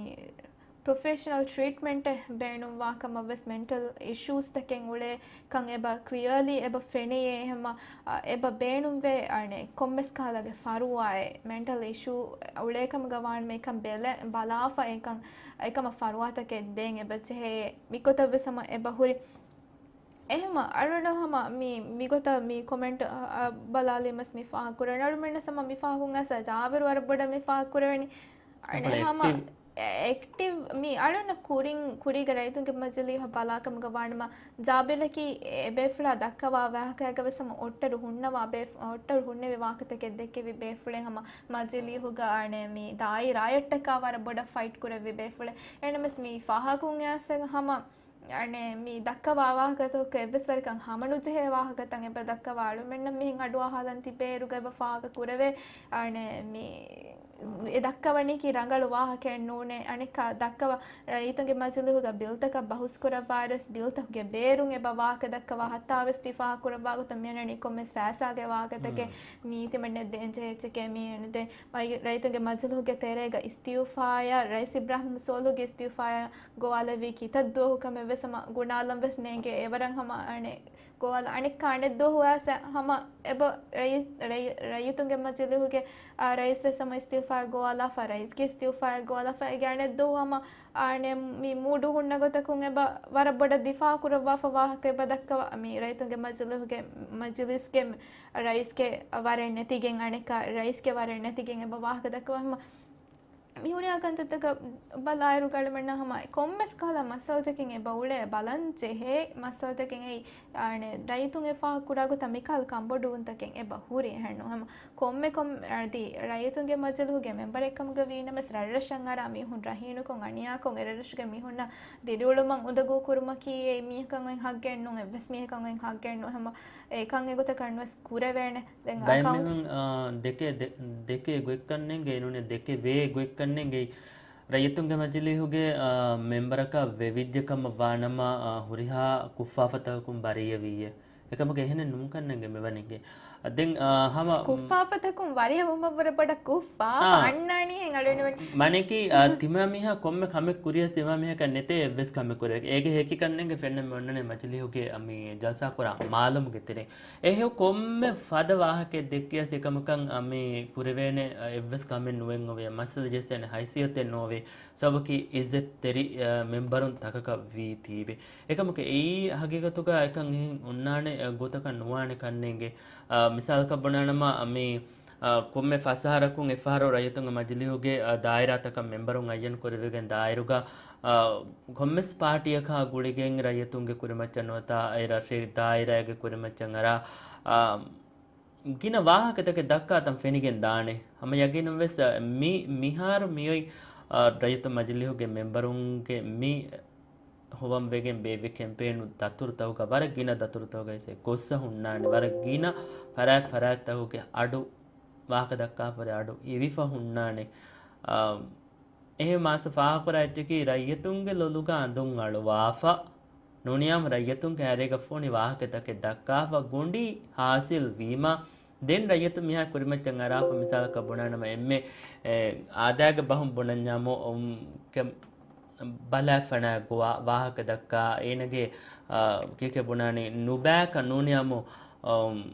ޕްރޮފެޝަނަލް ޓްރީޓްމަންޓެއް ބޭނުންވާ ކަމަށް ވެސް މެންޓަލް އިޝޫސްތަކެއް އުޅޭ ކަން އެބަ ކްލިއަރލީ އެބަ ފެނެޔޭ. ހަމަ، އާ، އެބަ ބޭނުންވޭ އަނެއް ކޮންމެސް ކަހަލަގެ ފަރުވާއެއް މެންޓަލް އިޝޫ އުޅޭ ކަމުގަ ވާނަމަ އެކަން ބެލެ-، ބަލާފަ އެކަން، އެކަމަށް ފަރުވާތަކެއް ދޭން އެބަ ޖެހޭ. މިގޮތަށް ވެސް ހަމަ އެބަ ހުރި. އެހެމަ އަޅުނަށް ހަމަ މި، މިގޮތަށް މި ކޮމެންޓް، އަ، އަ، ބަލާލީމަސް މި ފާހަގަކުރަން. އަޅުމެންނަސް ހަމަ މި ފާހަގަކުން އައިސް ޖާބިރު ވަރަށް ބޮޑަށް މި ފާހަގަކުރެވެނީ. އަނެއް ހަމަ އެކްޓިވް މި އަޅުންނަށް ކުރިން، ކުރީގެ ރައްޔިތުންގެ މަޖިލީހަށް ބަލާކަމުގަ ވާނަމަ، ޖާބިރަކީ އެބޭފުޅާ ދައްކަވާ ވާހަކައިގަ ވެސް ހަމަ އޮއްޓަރު ހުންނަވާ ބޭފު-، އޮއްޓަރު ހުންނެވި ވާހަކަތަކެއް ދެއްކެވި ބޭފުޅެއް ހަމަ މަޖިލީހުގަ އަނެއް މި ދާއިރާއަށްޓަކާ ވަރަށް ބޮޑަށް ފައިޓް ކުރެއްވި ބޭފުޅެއް. އެހެންނަމަސް މި ފާހަގަކުން އައިސް ހަމަ އަނެއް މި ދައްކަވާ ވާހަކަތަކުގެ އެއްވެސް ވަރަކަށް ހަމަނުޖެހޭ ވާހަކަތައް އެބަ ދައްކަވާ އަޅުމެންނަށް މިހެން އަޑުއަހާލަން ތިބޭއިރުގަ އެބަ ފާހަގަ ކުރެވޭ. އަނެއް މި އެ ދައްކަވަނީކީ ރަނގަޅު ވާހަކައެއް ނޫނޭ. އަނެއްކާ ދައްކަވާ، ރައްޔިތުންގެ މަޖިލީހުގަ ބިލްތަކަށް ބަހުސް ކުރައްވާއިރުވެސް ބިލްތަކުގެ ބޭރުން އެބަ ވާހަކަ ދައްކަވާ ހައްތާވެސް ތި ފާހަގަ ކުރައްވާ ގޮތަށް މިއަންނަނީ ކޮންމެސް ފައިސާގެ ވާހަކަތަކެއް. މީ ތިމަންނަ ދޭންޖެހޭ އެއްޗެކޭ. މީ ދެ މައި-، ރައްޔިތުންގެ މަޖިލީހުގެ ތެރޭގަ އިސްތިއުފާޔާ، ރައީސް އިބްރާހިމް ސޯލުހުގެ އިސްތިއުފާޔާ ގޮވާލެއްވީ ކިތައް ދުވަހު ކަމެއް ވެސް ހަމަ ގުނާލަން ވެސް ނޭނގޭ. އެވަރަށް ހަމަ އަނެއް ގޮވާލާ އަނެއްކާ އަނެއް ދުވަހު ވެސް ހަމަ އެބަ ރައީ-، ރައީ-، ރައްޔިތުންގެ މަޖިލީހުގެ، އާ، ރައީސް ވެސް ހަމަ އިސްތިއުފާ ގޮވާލާފަ، ރައީސްގެ އިސްތިއުފާ ގޮވާލާފަ، އޭގެ އަނެއް ދުވަހު ހަމަ އާނެ މި މޫޑު ހުންނަ ގޮތަކުން އެބަ ވަރަށް ބޮޑަށް ދިފާ ކުރައްވާފަ ވާހަކަ އެބަ ދައްކަވާ، މި ރައްޔިތުންގެ މަޖިލީހުގެ، މަޖިލީސްގެ ރައީސްގެ ވަރެއް ނެތިގެން އަނެއްކާ، ރައީސްގެ ވަރެއް ނެތިގެން އެބަ ވާހަކަ ދައްކަވާ ހަމަ މި ހުރިހާ ކަންތައްތަކަށް ބަލާއިރު އަޅުމެންނަށް ހަމަ ކޮންމެސް ކަހަލަ މައްސަލަތަކެއް އެބަ އުޅޭ، ބަލަން ޖެހޭ މައްސަލަތަކެއް އެއީ، އާނެ، ރައްޔިތުން އެ ފާހަގަ ކުރާ ގޮތަށް މިކަހަލަ ކަންބޮޑުވުންތަކެއް އެބަ ހުރި އެހެންނު. ހަމަ ކޮންމެ ކޮން-، އަދި ރައްޔިތުންގެ މަޖިލީހުގެ މެމްބަރެއް ކަމުގަ ވީނަމަވެސް ރަށްރަށަށް އަރާ މީހުން ރަހީނުކޮށް، އަނިޔާކޮށް، އެ ރަށްރަށުގެ މީހުންނަށް ދިރިއުޅުމަށް އުނދަގޫ ކުރުމަކީ އެ މީހަކަށް އޮތް ހައްގެއް ނޫން، އެއްވެސް މީހަކަށް އޮތް ހައްގެއް ނޫން. ހަމަ އެކަން އެގޮތަކަށް ނުވެސް ކުރެވޭނެ. ދެން ބައެއް އަކައުންޓްސް މީހުން، އާ، ދެކެ، ދެ-، ދެކެ ގޮތްކަންނޭނގެ ނޫނޭ، ދެކެ ވޭ ގޮތްކަންނޭނގެ. ރައްޔިތުންގެ މަޖިލީހުގެ، އާ، މެމްބަރަކަށް ވެވިއްޖެ ކަމަށް ވާނަމަ، އާ، ހުރިހާ ކުށްފާފަތަކުން ބަރީއަވިއްޔޭ. އެކަމަކު އެހެނެއް ނޫންކަންނޭނގެ މިވަނީގެ. ދެން، އާ، ހަމަ، ކުށްފާފަތަކުން ވަރިއަވުމަށްވުރެ ބޮޑަށް ކުށްފާ، އާ، އަންނާނީ ހެން އަޅުނިވަނީ. މަނެކީ، އާ، ތިމާ މީހާ ކޮންމެ ކަމެއް ކުރިޔަސް ތިމާ މީހަކަށް ނެތޭ އެއްވެސް ކަމެއް ކުރޭ. އޭގެ ހެކިކަންނޭނގެ ފެންނަމެ އޮންނަނީ މަޖިލީހުގެ މި ޖަލްސާ ކުރާ މާލަމުގެ ތެރެއިން. އެހެން ކޮންމެ ފަދަ ވާހަކައެއް ދެއްކިޔަސް އެކަމަކަށް އަ، މި ކުރެވޭނެ، އަ، އެއްވެސް ކަމެއް ނުވެން އޮވޭ. މައްސަލަ ޖެއްސޭނެ ހައިސިއްޔަތެއް ނޯވޭ. ސަބަބަކީ އިއްޒަތްތެރި، އަ، މެމްބަރުން ތަކަކަށް ވީތީވެ. އެކަމަކު އެއީ ހަގީގަތުގަ އެކަން އެހެން އޮންނާނެ، އަ، ގޮތަކަށް ނުވާނެ ކަންނޭނގެ. އަ، މިސާލަކަށް ބުނާނަމަ، އަ، މި، އަ، ކޮންމެ ފަސް އަހަރަކުން އެއްފަހަރު ރައްޔިތުންގެ މަޖިލީހުގެ، އަ، ދާއިރާތަކަށް މެމްބަރުން އައްޔަން ކުރެވިގެން ދާއިރުގަ، އަ، ކޮންމެސް ޕާޓީއަކާ ގުޅިގެން ރައްޔިތުންގެ ކުރިމައްޗަށް ނުވަތަ އެ ރަށެއް ދާއިރާއެއްގެ ކުރިމައްޗަށް އަރާ، އަ، ގިނަ ވާހަކަތަކެއް ދައްކާތަން ފެނިގެން ދާނެ. ހަމަ ޔަގީނުން ވެސް، އަ، މި-، މިހާރު މިއޮތް، އަ، ރައްޔިތު މަޖިލީހުގެ މެމްބަރުންގެ މި ހޮވަން ވެގެން ބޭއްވި ކެމްޕޭނު ދަތުރުތަކުގަ ވަރަށް ގިނަ ދަތުރުތަކުގައި ގޮއްސަ ހުންނާނެ. ވަރަށް ގިނަ ފަރާތް ފަރާތްތަކުގެ އަޑު، ވާހަކަ ދައްކާފަރި އަޑު އިވިފަ ހުންނާނެ. އަ، އެހެން މާސް ފާހަގަކުރާ އެއްޗަކީ ރައްޔިތުންގެ ލޮލުގަ އަނދުން އަޅުވާފަ، ނޫނިޔާމު ރައްޔިތުންގެ އަރިއަށް ފޮނި ވާހަކަތަކެއް ދައްކާފަ، ގޮނޑި ހާސިލް ވީމަ، ދެން ރައްޔިތު މިހާ ކުރިމައްޗަށް އަރާފަ، މިސާލަކަށް ބުނާނަމަ އެންމެ، އެ، އާދައިގެ ބަހުން ބުނަންޏާމު، އު، ކެ-، ބަލާފަނާ ގޮވާ ވާހަކަ ދައްކާ، އޭނަގެ، އަ، ކިކެ ބުނާނީ ނުބައިކަ ނޫނިޔާމު، އު،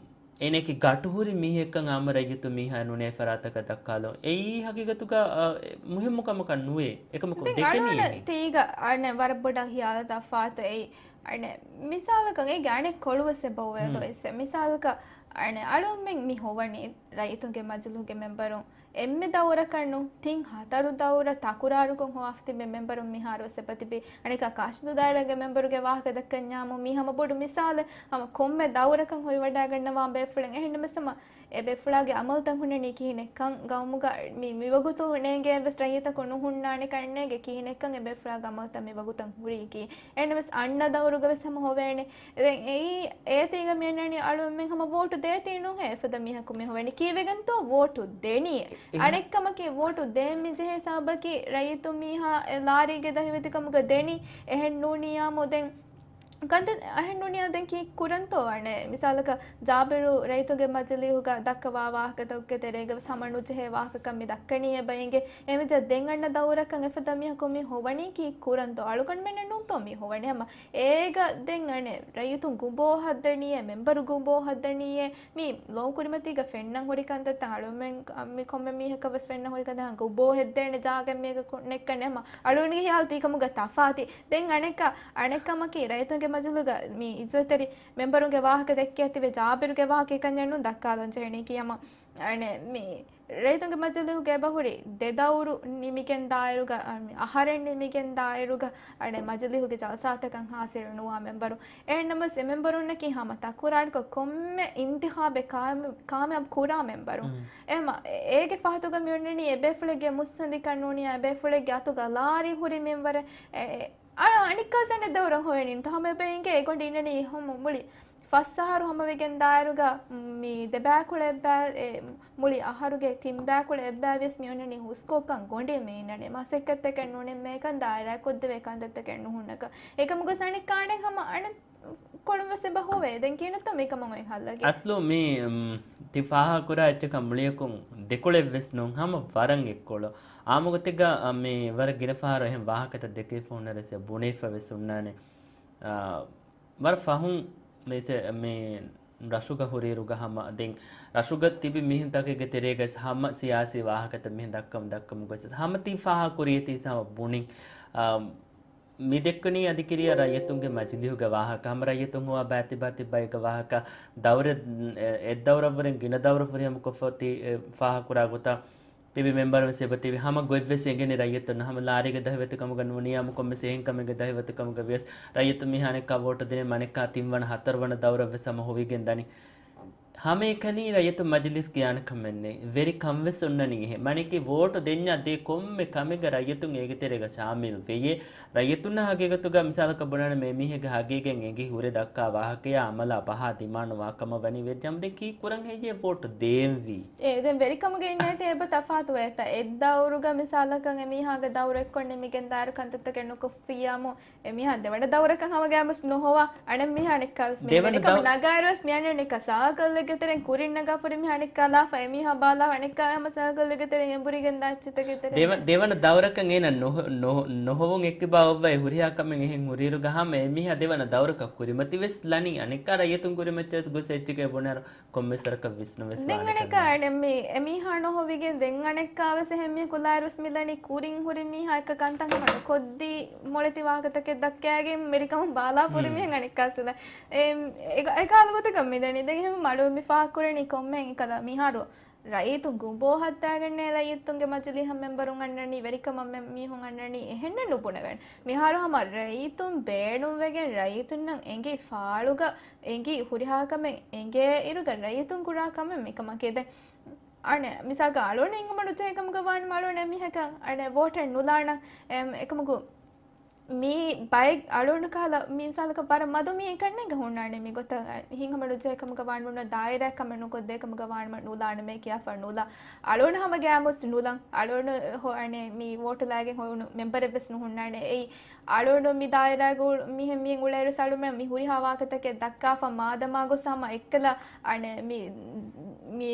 އޭނައަކީ ގަޓުހުރި މީހެއްކަން އާއްމު ރައްޔިތު މީހާ ނޫނޭ ފަރާތަކަށް ދައްކާލުން. އެއީ ހަގީގަތުގަ، އަ، މުހިއްމު ކަމަކަށް ނުވޭ. އެކަމަކު ދެން ދެކެނީ އަޅުގަނޑަށް އެހެން. ތީގަ އަނެއް ވަރަށް ބޮޑަށް ހިޔާލަށް ތަފާތު އެއީ. އަނެއް މިސާލަކަށް އޭގެ އަނެއް ކޮޅުވެސް އެބަ އޮވޭ ހުން. ދޯ އެއްސެ. މިސާލަކަށް އަނެއް އަޅުމެން މި ހޮވަނީ ރައްޔިތުންގެ މަޖިލީހުގެ މެމްބަރުން އެންމެ ދައުރަކަށް ނޫން، ތިން ހަތަރު ދައުރަށް ތަކުރާރުކޮށް ހޮވާފަ ތިބި މެމްބަރުން މިހާރުވެސް އެބަތިބި. އަނެއްކާ ކާށިދޫ ދާއިރާގެ މެމްބަރުގެ ވާހަކަ ދައްކަންޏާމު މީ ހަމަ ބޮޑު މިސާލެއް. ހަމަ ކޮންމެ ދައުރަކަށް ހޮވިވަޑައިގަންނަވާ ބޭފުޅެއް. އެހެންނަމަވެސް ހަމަ އެ ބޭފުޅާގެ އަމަލުތައް ހުންނަނީ ކިހިނެއްކަން، ގައުމުގަ މި، މިވަގުތު ނޭނގޭ އެއްވެސް ރައްޔިތަކު ނުހުންނާނެ ކަންނޭނގެ ކިހިނެއްކަން އެ ބޭފުޅާގެ އަމަލުތައް މިވަގުތަށް ހުރީކީ. އެހެންނަމަވެސް އަންނަ ދައުރުގަވެސް ހަމަ ހޮވޭނެ. ދެން އެއީ އޭތީގަ މިއަންނަނީ އަޅުމެން ހަމަ ވޯޓު ދޭތީ ނުހޭ އެފަދަ މީހަކު މި ހޮވެނީ. ކީއްވެގެންތޯ ވޯޓު ދެނީ؟ އެ-، އެ-، އަނެއްކަމަކީ ވޯޓު ދޭން މި ޖެހޭ ސަބަބަކީ ރައްޔިތު މީހާ އެ ލާރީގެ ދަހިވެތިކަމުގަ ދެނީ. އެހެން ނޫނިޔާމު ދެން ކަންތައް އަހެން ނޫނިޔާ ދެން ކީއް ކުރަންތޯ އަނެއް؟ މިސާލަކަށް ޖާބިރު ރައްޔިތުންގެ މަޖިލީހުގަ ދައްކަވާ ވާހަކަތަކުގެ ތެރޭގަ ވެސް ހަމަ ނުޖެހޭ ވާހަކަކަން މި ދައްކަނީ އެބަ އިނގޭ. އެމިޖަ ދެން އަންނަ ދައުރަކަށް އެފަދަ މީހަކު މި ހޮވަނީ ކީއް ކުރަންތޯ؟ އަޅުގަނޑުމެންނެއް ނޫންތޯ މި ހޮވަނީ؟ ހަމަ އޭގަ ދެން އަނެއް ރައްޔިތުން ގުބޯ ހައްދަނީއޭ، މެމްބަރު ގުބޯ ހައްދަނީއޭ. މި ލޯ ކުރިމަތީގަ ފެންނަން ހުރި ކަންތައްތައް އަޅުމެން، މި ކޮންމެ މީހަކަށް ވެސް ފެންނަން ހުރި ކަންތައް ގުބޯ ހެއްދޭނެ ޖާގަ މީގަ ކު-، ނެއްކަނެ ހަމަ އަޅުގަނޑުގެ ހިޔާލު ތީކަމުގަ ތަފާތި. ދެން އަނެއްކާ، އަނެއްކަމަކީ ރައްޔިތުންގެ މަޖިލީހުގަ މި އިއްޒަތްތެރި މެމްބަރުންގެ ވާހަކަ ދެއްކޭތީވެ ޖާބިރުގެ ވާހަކަ ކަންޏެއް ނޫން ދައްކާލަން ޖެހެނީކީ ހަމަ އަނެއް މި ރައްޔިތުންގެ މަޖިލީހުގަ އެބަހުރި ދެ ދައުރު ނިމިގެން ދާއިރުގަ، އަ، މި އަހަރެއް ނިމިގެން ދާއިރުގަ އަނެއް މަޖިލީހުގެ ޖަލްސާތަކަށް ހާޒިރު ނުވާ މެމްބަރު. އެހެންނަމަވެސް އެ މެމްބަރުންނަކީ ހަމަ ތަކުރާރުކޮށް ކޮންމެ އިންތިޚާބެއް ކާމި-، ކާމިޔާބު ކުރާ މެމްބަރު. އެ މަ-، އޭގެ ފަހަތުގަ މި އޮންނަނީ އެ ބޭފުޅެއްގެ މުއްސަނދިކަން ނޫނިޔާ އެ ބޭފުޅެއްގެ އަތުގަ ލާރި ހުރި މިންވަރެއް. އެ، އަޅާ އަނެއްކާސް އަނެއް ދައުރަށް ހޮވެނީންތަ؟ ހަމަ އެބަ އިނގޭ އެގޮނޑި އިންނަނީ ހަމަ މުޅި ފަސް އަހަރު ހަމަވެގެން ދާއިރުގަ މި ދެބައިކުޅަ އެއްބައި، އެ، މުޅި އަހަރުގެ ތިން ބައިކުޅަ އެއްބައި ވިޔަސް މި އޮންނަނީ ހުސްކޮށްކަން ގޮނޑި މި އިންނަނީ. މަސައްކަތްތަކެއް ނުނިންމޭކަން ދާއިރާ ކޮށްދެވޭ ކަންތައްތަކެއް ނުހުންނަކަށް. އެކަމުގަ ސަނިކާނެ ހަމަ އަނެއް ކޮޅުން ވެސް އެބަ ހޮވޭ. ދެން ކިހިނެއްތޯ މިކަމަށް އޮތް ހައްލަކީ؟ އަސްލު މި، މް، ތި ފާހަގަކުރާ އެއްޗަކަށް މުޅިއަކުން ދެކޮޅެއް ވެސް ނޫން، ހަމަ ވަރަށް އެއްކޮޅު. އާމުގޮތެއްގަ، އަ، މި ވަރަށް ގިނަ ފަހަރު އެހެން ވާހަކަތައް ދެކެވިފަ ހުންނަރެސް ބުނެފަ ވެސް ހުންނާނެ. އާ، ވަރަށް ފަހުން މި ޗެ-، މި ރަށުގަ ހުރިއިރުގަ ހަމަ ދެން ރަށުގަ ތިބި މީހުންތަކެއްގެ ތެރޭގަސް ހަމަ ސިޔާސީ ވާހަކަތައް މިހެން ދައްކަމު ދައްކަމުގަސް ހަމަ ތި ފާހަގަކުރިޔަތީސް ހަމަ ބުނިން. އާ، މި ދެއްކަނީ އަދި ކިރިޔާ ރައްޔިތުންގެ މަޖިލީހުގެ ވާހަކަ، ހަމަ ރައްޔިތުން ހޮވާ ބައިތިބާ ތިއްބައިގެ ވާހަކަ، ދައުރެއް، އެ، އެއް ދައުރަށްވުރެން ގިނަ ދައުރަށް ފުރިހަމަ ކޮށްފަ ތި، އެ، ފާހަގަކުރާ ގޮތަށް ތިބި މެމްބަރުން ވެސް އެބަ ތިބި ހަމަ ގޮތްވެސް އެނގެނީ ރައްޔިތުން ހަމަ ލާރީގެ ދަހިވަތިކަމުގަ ނޫނިޔާމު ކޮންމެސް އެހެން ކަމެއްގެ ދަހިވަތިކަމުގަ ވިޔަސް ރައްޔިތުން މިހާރެއްކާ ވޯޓު ދިނީ މަނެއްކާ ތިންވަނަ ހަތަރުވަނަ ދައުރަށް ވެސް ހަމަ ހޮވިގެން ދަނީ. ހަމައެކަނި ރައްޔިތު މަޖިލިސް ކިޔާނެ ކަމެއް ނެތް. ވެރިކަން ވެސް އޮންނަނީ އެހެން. މަނިކި ވޯޓު ދެންޏާ ދޭ ކޮންމެ ކަމެއްގަ ރައްޔިތުން އޭގެ ތެރޭގަ ޝާމިލް ވެޔޭ. ރައްޔިތުންނަށް ހަގީގަތުގަ މިސާލަކަށް ބުނާނަމޭ އެމީހެއްގެ ހަގީގަތް އެނގި ހުރެ ދައްކާ ވާހަކަޔާ އަމަލާ ބަހާ ދިމާނު ވާ ކަމަށް ވަނީ ވެއްޖަމަ ދެން ކީއްކުރަން ހެއްޔޭ ވޯޓު ދޭންވީ؟ އޭ، ދެން ވެރިކަމުގެ އިންނައިތި އެބަ ތަފާތު ވޭތަ؟ އެއް ދައުރުގަ މިސާލަކަށް އެމީހާގެ ދައުރު އެއްކޮށް ނިމިގެން ދާއިރު ކަންތައްތަކެއް ނުކޮށްފިއްޔާމު، އެމީހާ ދެވަނަ ދައުރަކަށް ހަމަގައިމުސް ނުހޮވާ އަނެއްމީހާ އަނެއްކާވެސް ދެވަނަ މި ދައު- ނަގާއިރުވެސް މި އަނެއްކާ ސާކަލްއެއްގެ ތެރެއިން ކުރިން ނަގާ ފުރި މީހާ އަނެއްކާ ލާފަ އެމީހާ ބާލާފަ އަނެއްކާ ހަމަ ސާކަލްއެއްގެ ތެރެއިން އެނބުރިގެން ދާ އެއްޗިތަކެއް ތެރެއިން. ދެވަ-، ދެވަނަ ދައުރަކަށް އޭނަ ނުހޮ-، ނުހޮ-، ނުހޮވުން އެއްކިބާ އޮއްވައި ހުރިހާ ކަމެއް އެހެން ހުރިއިރުގަ ހަމަ އެމީހާ ދެވަނަ ދައުރަކަށް ކުރިމަތިވެސް ލަނީ އަނެއްކާ ރައްޔިތުން ކުރިމައްޗަށް ގޮސް އެއްޗެކޭ ބުނާއިރު ކޮންމެސް ވަރަކަށް ވިސްނުވެސް ދެން ވާނެ އަނެއްކާ ކަމެއް. އަނެއް މި އެމީހާ ނުހޮވިގެން ދެން އަނެއްކާވެސް އެހެން މީހަކު ލާއިރުވެސް މިލަނީ ކުރިން ހުރި މީހާ އެއްކަ ކަންތައް ހަމަ ނުކޮށްދީ މޮޅެތި ވާހަކަތަކެއް ދައްކައިގެން ވެރިކަމުން ބާލާ ފުރި މީހެއް އަނެއްކާސް ވެލަ. އެ، އެ، އެކާލު ގޮތަކަށް މިދަނީ. ދެން އެހެން މަޑު މި ފާހަގަކުރަނީ ކޮންމެހެން އެކަލަ މިހާރު ރައްޔިތުން ގުނބޯ ހައްދާގެންނޭ ރައްޔިތުންގެ މަޖިލީހަށް މެމްބަރުން އަންނަނީ، ވެރިކަމަށް މެ-، މީހުން އަންނަނީ އެހެންނެއް ނުބުނެވޭނެ. މިހާރު ހަމަ ރައްޔިތުން ބޭނުންވެގެން ރައްޔިތުންނަށް އެނގި ފާޅުގަ އެނގި ހުރިހާ ކަމެއް އެނގޭ އިރުގަ ރައްޔިތުން ކުރާ ކަމެއް މިކަމަކީ. ދެން އަނެއް މިސާލަކަށް އަޅުގަނޑު ހިނގުމަޑުޖެހޭ ކަމުގަ ވާނަމަ އަޅުގަނޑު އެމީހަކަށް އަނެއް ވޯޓެއް ނުލާނަން. އެ-، އެކަމަކު މީ ބައެއް އަޅުގަނޑު ކަހަލަ މި މިސާލަކަށް ވަރަށް މަދު މީހެއް ކަންނޭނގެ ހުންނާނެ މި ގޮތަށް ހިނގުމަޑުޖެހޭ ކަމުގަ ވާނަމަ ނު ދާއިރާ ކަމެއް ނުކޮށްދޭ ކަމުގަ ވާނަމަ ނުލާނަމޭ ކިޔާފަ ނުލާ. އަޅުގަނޑު ހަމަ ގައިމުސް ނުލަން. އަޅުގަނޑު ހޮ-، އަނެއް މި ވޯޓު ލާގެން ހޮވުނު މެމްބަރެއް ވެސް ނުހުންނާނެ. އެއީ އަޅުގަނޑު މި ދާއިރާގަ މިހެން މީހެއް އުޅޭއިރު އަޅުމެން މި ހުރިހާ ވާހަކަތަކެއް ދައްކާފަ މާދަމާ ގޮސް ހަމަ އެއްކަލަ އަނެއް މި، މި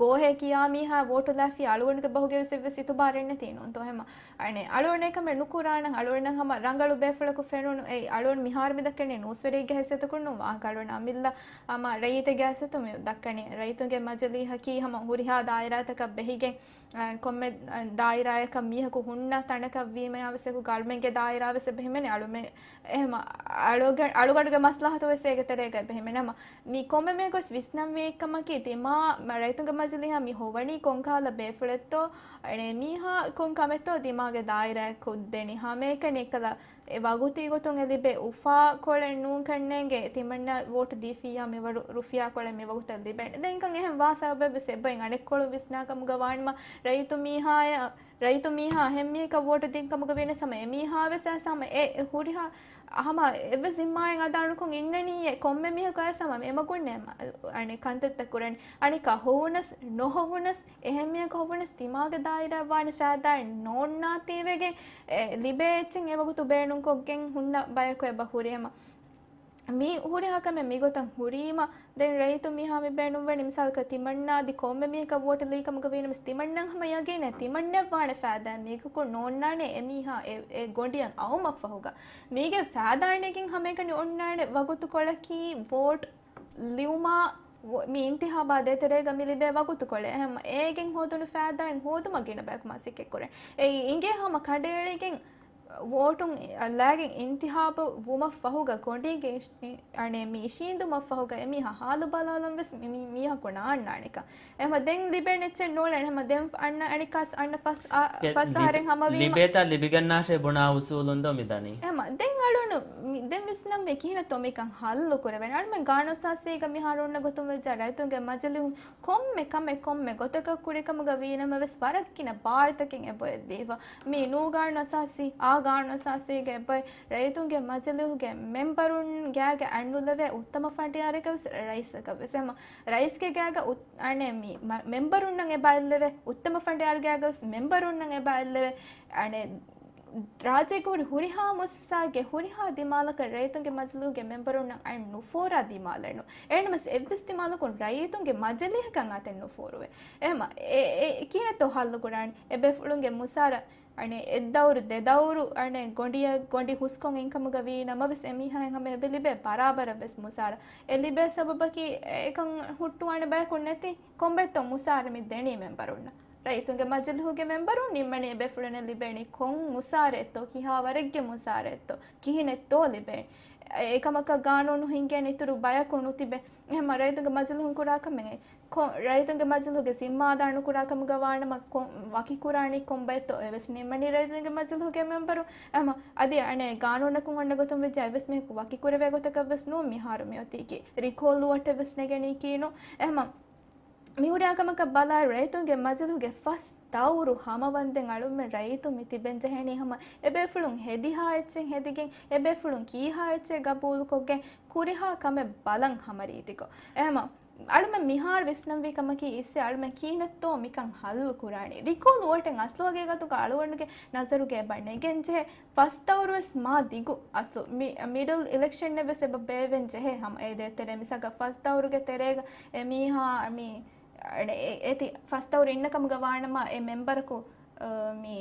ގޯހޭ ކިޔާ މީހާ ވޯޓު ލާފި އަޅުގަނޑުގެ ބަހުގެ ވެސް އެއްވެސް އިތުބާރެއް ނެތީ ނޫންތޯ ހަމަ. އަނެއް އަޅުގަނޑު އެކަމެއް ނުކުރާނަން. އަޅުގަނޑަށް ހަމަ ރަނގަޅު ބޭފުޅަކު ފެނުނު. އެއީ އަޅުގަނޑު މިހާރު މި ދައްކަނީ ނޫސްވެރިއެއްގެ ހައިސިއްޔަތަކުން ނޫން ވާހަކަ. އަޅުގަނޑު އަމިއްލަ ހަމަ ރައްޔިތެއްގެ ހައިސިއްޔަތުން މި ދައްކަނީ. ރައްޔިތުންގެ މަޖިލީހަކީ ހަމަ ހުރިހާ ދާއިރާތަކަށް ބެހިގެން އަ، ކޮންމެ، އަ، ދާއިރާއަކަށް މީހަކު ހުންނަ ތަނަކަށް ވީމަޔާ ވެސް އެކު އަޅުމެންގެ ދާއިރާ ވެސް އެބަހިމެނޭ. އަޅުމެ-، އެހެމަ އަޅުގަ-، އަޅުގަނޑުގެ މަސްލަހަތު ވެސް އޭގެ ތެރޭގަ އެބަހިމެނޭ. ހަމަ މި ކޮންމެ މީހަކު ވެސް ވިސްނަންވީ އެއްކަމަކީ، ތިމާ މަ-، ރައްޔިތުންގެ މަޖިލީހަށް މި ހޮވަނީ ކޮންކަހަލަ ބޭފުޅެއްތޯ، އަނެއް މީހާ ކޮން ކަމެއްތޯ ތިމާގެ ދާއިރާއަށް ކުށްދެނީ. ހަމައެކަނި އެކަލަ އެ ވަގުތީ ގޮތުން އެ ލިބޭ އުފާ ކޮޅެއް ނޫންކަންނޭނގެ ތިމަންނަ ވޯޓު ދީފިއްޔާ މިވަރު ރުފިޔާ ކޮޅެއް މި ވަގުތަށް ލިބޭނެ. ދެން އެކަން އެހެން ވާ ސަބަބެއް ވެސް އެބައިން އަނެއްކޮޅު ވިސްނާ ކަމުގަ ވާނަމަ ރައްޔިތު މީހާޔަށް، ރައްޔިތު މީހާ އެހެން މީހަކަށް ވޯޓު ދިން ކަމުގަ ވީނަސް ހަމަ އެ މީހާ ވެސް އައިސް ހަމަ އެ ހުރިހާ ހަމަ އެއްވެސް ޒިންމާއެއް އަދާނުކޮށް އިންނަނީއޭ. ކޮންމެ މީހަކު އައިސް ހަމަ އެމަގުންނޭ އަނެއް ކަންތައްތައް ކުރަނީ. އަނެއްކާ ހޮވުނަސް ނުހޮވުނަސް އެހެން މީހަކު ހޮވުނަސް ތިމާގެ ދާއިރާއަށް ވާނެ ފައިދާއެއް ނޯންނާތީވެގެން އެ ލިބޭ އެއްޗެއް އެ ވަގުތު ބޭނުންކޮށްގެން ހުންނަ ބަޔަކު އެބަ ހުރީ. ހަމަ މި ހުރިހާ ކަމެއް މިގޮތަށް ހުރީމަ، ދެން ރައްޔިތު މީހާ މި ބޭނުންވަނީ މިސާލަކަށް ތިމަންނާ އަދި ކޮންމެ މީހަކަށް ވޯޓެއް ލިބި ކަމުގަ ވީނަމަވެސް ތިމަންނަން ހަމަ ޔަގީނޭ ތިމަންނައަށް ވާނެ ފައިދާއެއް މީހަކަކު ނޯންނާނޭ އެ މީހާ އެ، އެ ގޮނޑިއަށް އައުމަށްފަހުގަ. މީގެ ފައިދާއެއް ނެގިން ހަމައެކަނި އޮންނާނެ ވަގުތުކޮޅަކީ ވޯޓް ލިޔުމާ ވޮ-، މި އިންތިހާބާ ދޭތެރޭގަ މި ލިބޭ ވަގުތުކޮޅެއް. އެހެން އޭގެން ހޯދުނު ފައިދާއިން ހޯދުމަށް ގިނަ ބަޔަކު މަސައްކަތްކުރޭ. އެއީ އިނގޭ ހަމަ ކަނޑައެޅިގެން ވޯޓުން ލާގެން އިންތިހާބު ވުމަށްފަހުގަ ގޮނޑީގެ އި-، އަނެއް މި އިށީނދުމަށްފަހުގަ އެމީހާ ހާލު ބަލާލަން ވެސް މި، މި، މީހަކު ނާންނާނެކަން. އެހެމަ ދެން ލިބޭނެ އެއްޗެއް ނޫޅެން. އެހެމަ ދެން އަންނަ އަނެއްކާސް އަންނަ ފަސް އަ-، ފަސް އަހަރެއް ހަމަވީމަ. ލިބޭތާ ލިބިގަންނާށޭ ބުނާ އުސޫލުން ދޯ މިދަނީ؟ އެހެމަ ދެން އަޅުނު މި-، ދެން ވިސްނަންވީ ކިހިނެއްތޯ މިކަން ހައްލު ކުރެވޭނެ. އަޅުމެން ގާނޫނުއަސާސީގަ މިހާރު އޮންނަ ގޮތުން ވެއްޖާ ރައްޔިތުންގެ މަޖިލީހުން ކޮންމެ ކަމެއް ކޮންމެ ގޮތަކަށް ކުރި ކަމުގަ ވީނަމަވެސް ވަރަށް ގިނަ ބާރުތަކެއް އެބައޮތް ދީފަ. މި ނޫގާނޫނުއަސާސީ އާ ގާނޫނުއަސާސީގެ އެއްބައި ރައްޔިތުންގެ މަޖިލީހުގެ މެމްބަރުން ގާގަ އަތްނުލެވޭ އުއްތަމަ ފަނޑިޔާރަކަށް ވެސް ރައީސަކަށް ވެސް. އެހެމަ ރައީސްގެ ގާގަ އު-، އަނެއް މި މަ-، މެމްބަރުންނަށް އެބަ އެއްލެވޭ، އުއްތަމަ ފަނޑިޔާރު ގާގަ ވެސް މެމްބަރުންނަށް އެބަ އެއްލެވޭ. އަނެއް ރާއްޖޭގަ ހުރި ހުރިހާ މުއައްސަސާގެ ހުރިހާ ދިމާލަކަށް ރައްޔިތުންގެ މަޖިލީހުގެ މެމްބަރުންނަށް އަތް ނުފޯރާ ދިމާލެއް ނޫން. އެހެންނަމަވެސް އެއްވެސް ދިމާލަކުން ރައްޔިތުންގެ މަޖިލީހަކަށް އަތެއް ނުފޯރުވޭ. އެހެމަ އެ، އެ، ކިހިނެއްތޯ ހައްލު ކުރާނީ؟ އެ ބޭފުޅުންގެ މުސާރަ އަނެއް އެއްދައުރު ދެދައުރު އަނެއް ގޮނޑިއަށް ގޮނޑި ހުސްކޮށް އިންކަމުގަ ވީ ނަމަވެސް އެމީހާއަށް ހަމަ އެބަ ލިބޭ ބަރާބަރަށް ވެސް މުސާރަ. އެ ލިބޭ ސަބަބަކީ އެކަން ހުއްޓުވާނެ ބަޔަކު ނެތި ކޮންބައެއްތޯ މުސާރަ މި ދެނީ މެމްބަރުންނަށް. ރައްޔިތުންގެ މަޖިލީހުގެ މެމްބަރުން ނިންމަނީ އެބޭފުޅުންނަށް ލިބޭނީ ކޮން މުސާރައެއްތޯ، ކިހާ ވަރެއްގެ މުސާރައެއްތޯ، ކިހިނެއްތޯ ލިބޭނީ. އެކަމަކަށް ގާނޫނު ހިންގޭނެ އިތުރު ބަޔަކު ނުތިބޭ. އެހެމަ ރައްޔިތުންގެ މަޖިލީހުން ކުރާ ކަމެއް ކޮ-، ރައްޔިތުންގެ މަޖިލީހުގެ ޒިންމާ އަދާ ނުކުރާ ކަމުގަ ވާނަމަ ކޮ-، ވަކި ކުރާނީ ކޮންބައެއްތޯ އެވެސް ނިންމަނީ ރައްޔިތުންގެ މަޖިލީހުގެ މެމްބަރު. އެހެމަ އަދި އަނެއް ގާނޫނަކުން އޮންނަ ގޮތުން ވެއްޖެ އެއްވެސް މީހަކު ވަކި ކުރެވޭ ގޮތަކަށް ވެސް ނޫން މިހާރު މިއޮތީކީ. ރިކޯލް ވޯޓެއް ވެސް ނެގެނީކީ ނޫން. އެހެމަ މި ހުރިހާ ކަމަކަށް ބަލާއިރު ރައްޔިތުންގެ މަޖިލީހުގެ ފަސް ދައުރު ހަމަވަންދެން އަޅުގަނޑުމެން ރައްޔިތުން މި ތިބެން ޖެހެނީ ހަމަ އެބޭފުޅުން ހެދިހާ އެއްޗެއް ހެދިގެން، އެބޭފުޅުން ކީހާ އެއްޗެއް ގަބޫލުކޮށްގެން، ކުރިހާ ކަމެއް ބަލަން ހަމަ ރީތިކޮށް. އެހެމަ އަޅުމެން މިހާރު ވިސްނަންވީ ކަމަކީ އިސް އަޅުމެން ކިހިނެއްތޯ މިކަން ހައްލު ކުރާނީ. ރިކޯލް ވޯޓެއް އަސްލު ހަގީގަތުގަ އަޅުގަނޑުގެ ނަޒަރުގަ އެބަ ނެގެން ޖެހޭ ފަސް ދައުރު ވެސް މާ ދިގު. އަސްލު މި-، މިޑަލް އިލެކްޝަންއެއް ވެސް އެބަ ބޭއްވެން ޖެހޭ ހަމަ އޭ ދޭތެރޭ. މިސާލަކަށް ފަސް ދައުރުގެ ތެރޭގަ އެ މީހާ މި އެ-، އޭތި ފަސް ދައުރު އިންނަ ކަމުގަ ވާނަމަ އެ މެމްބަރަކު، އަ، މި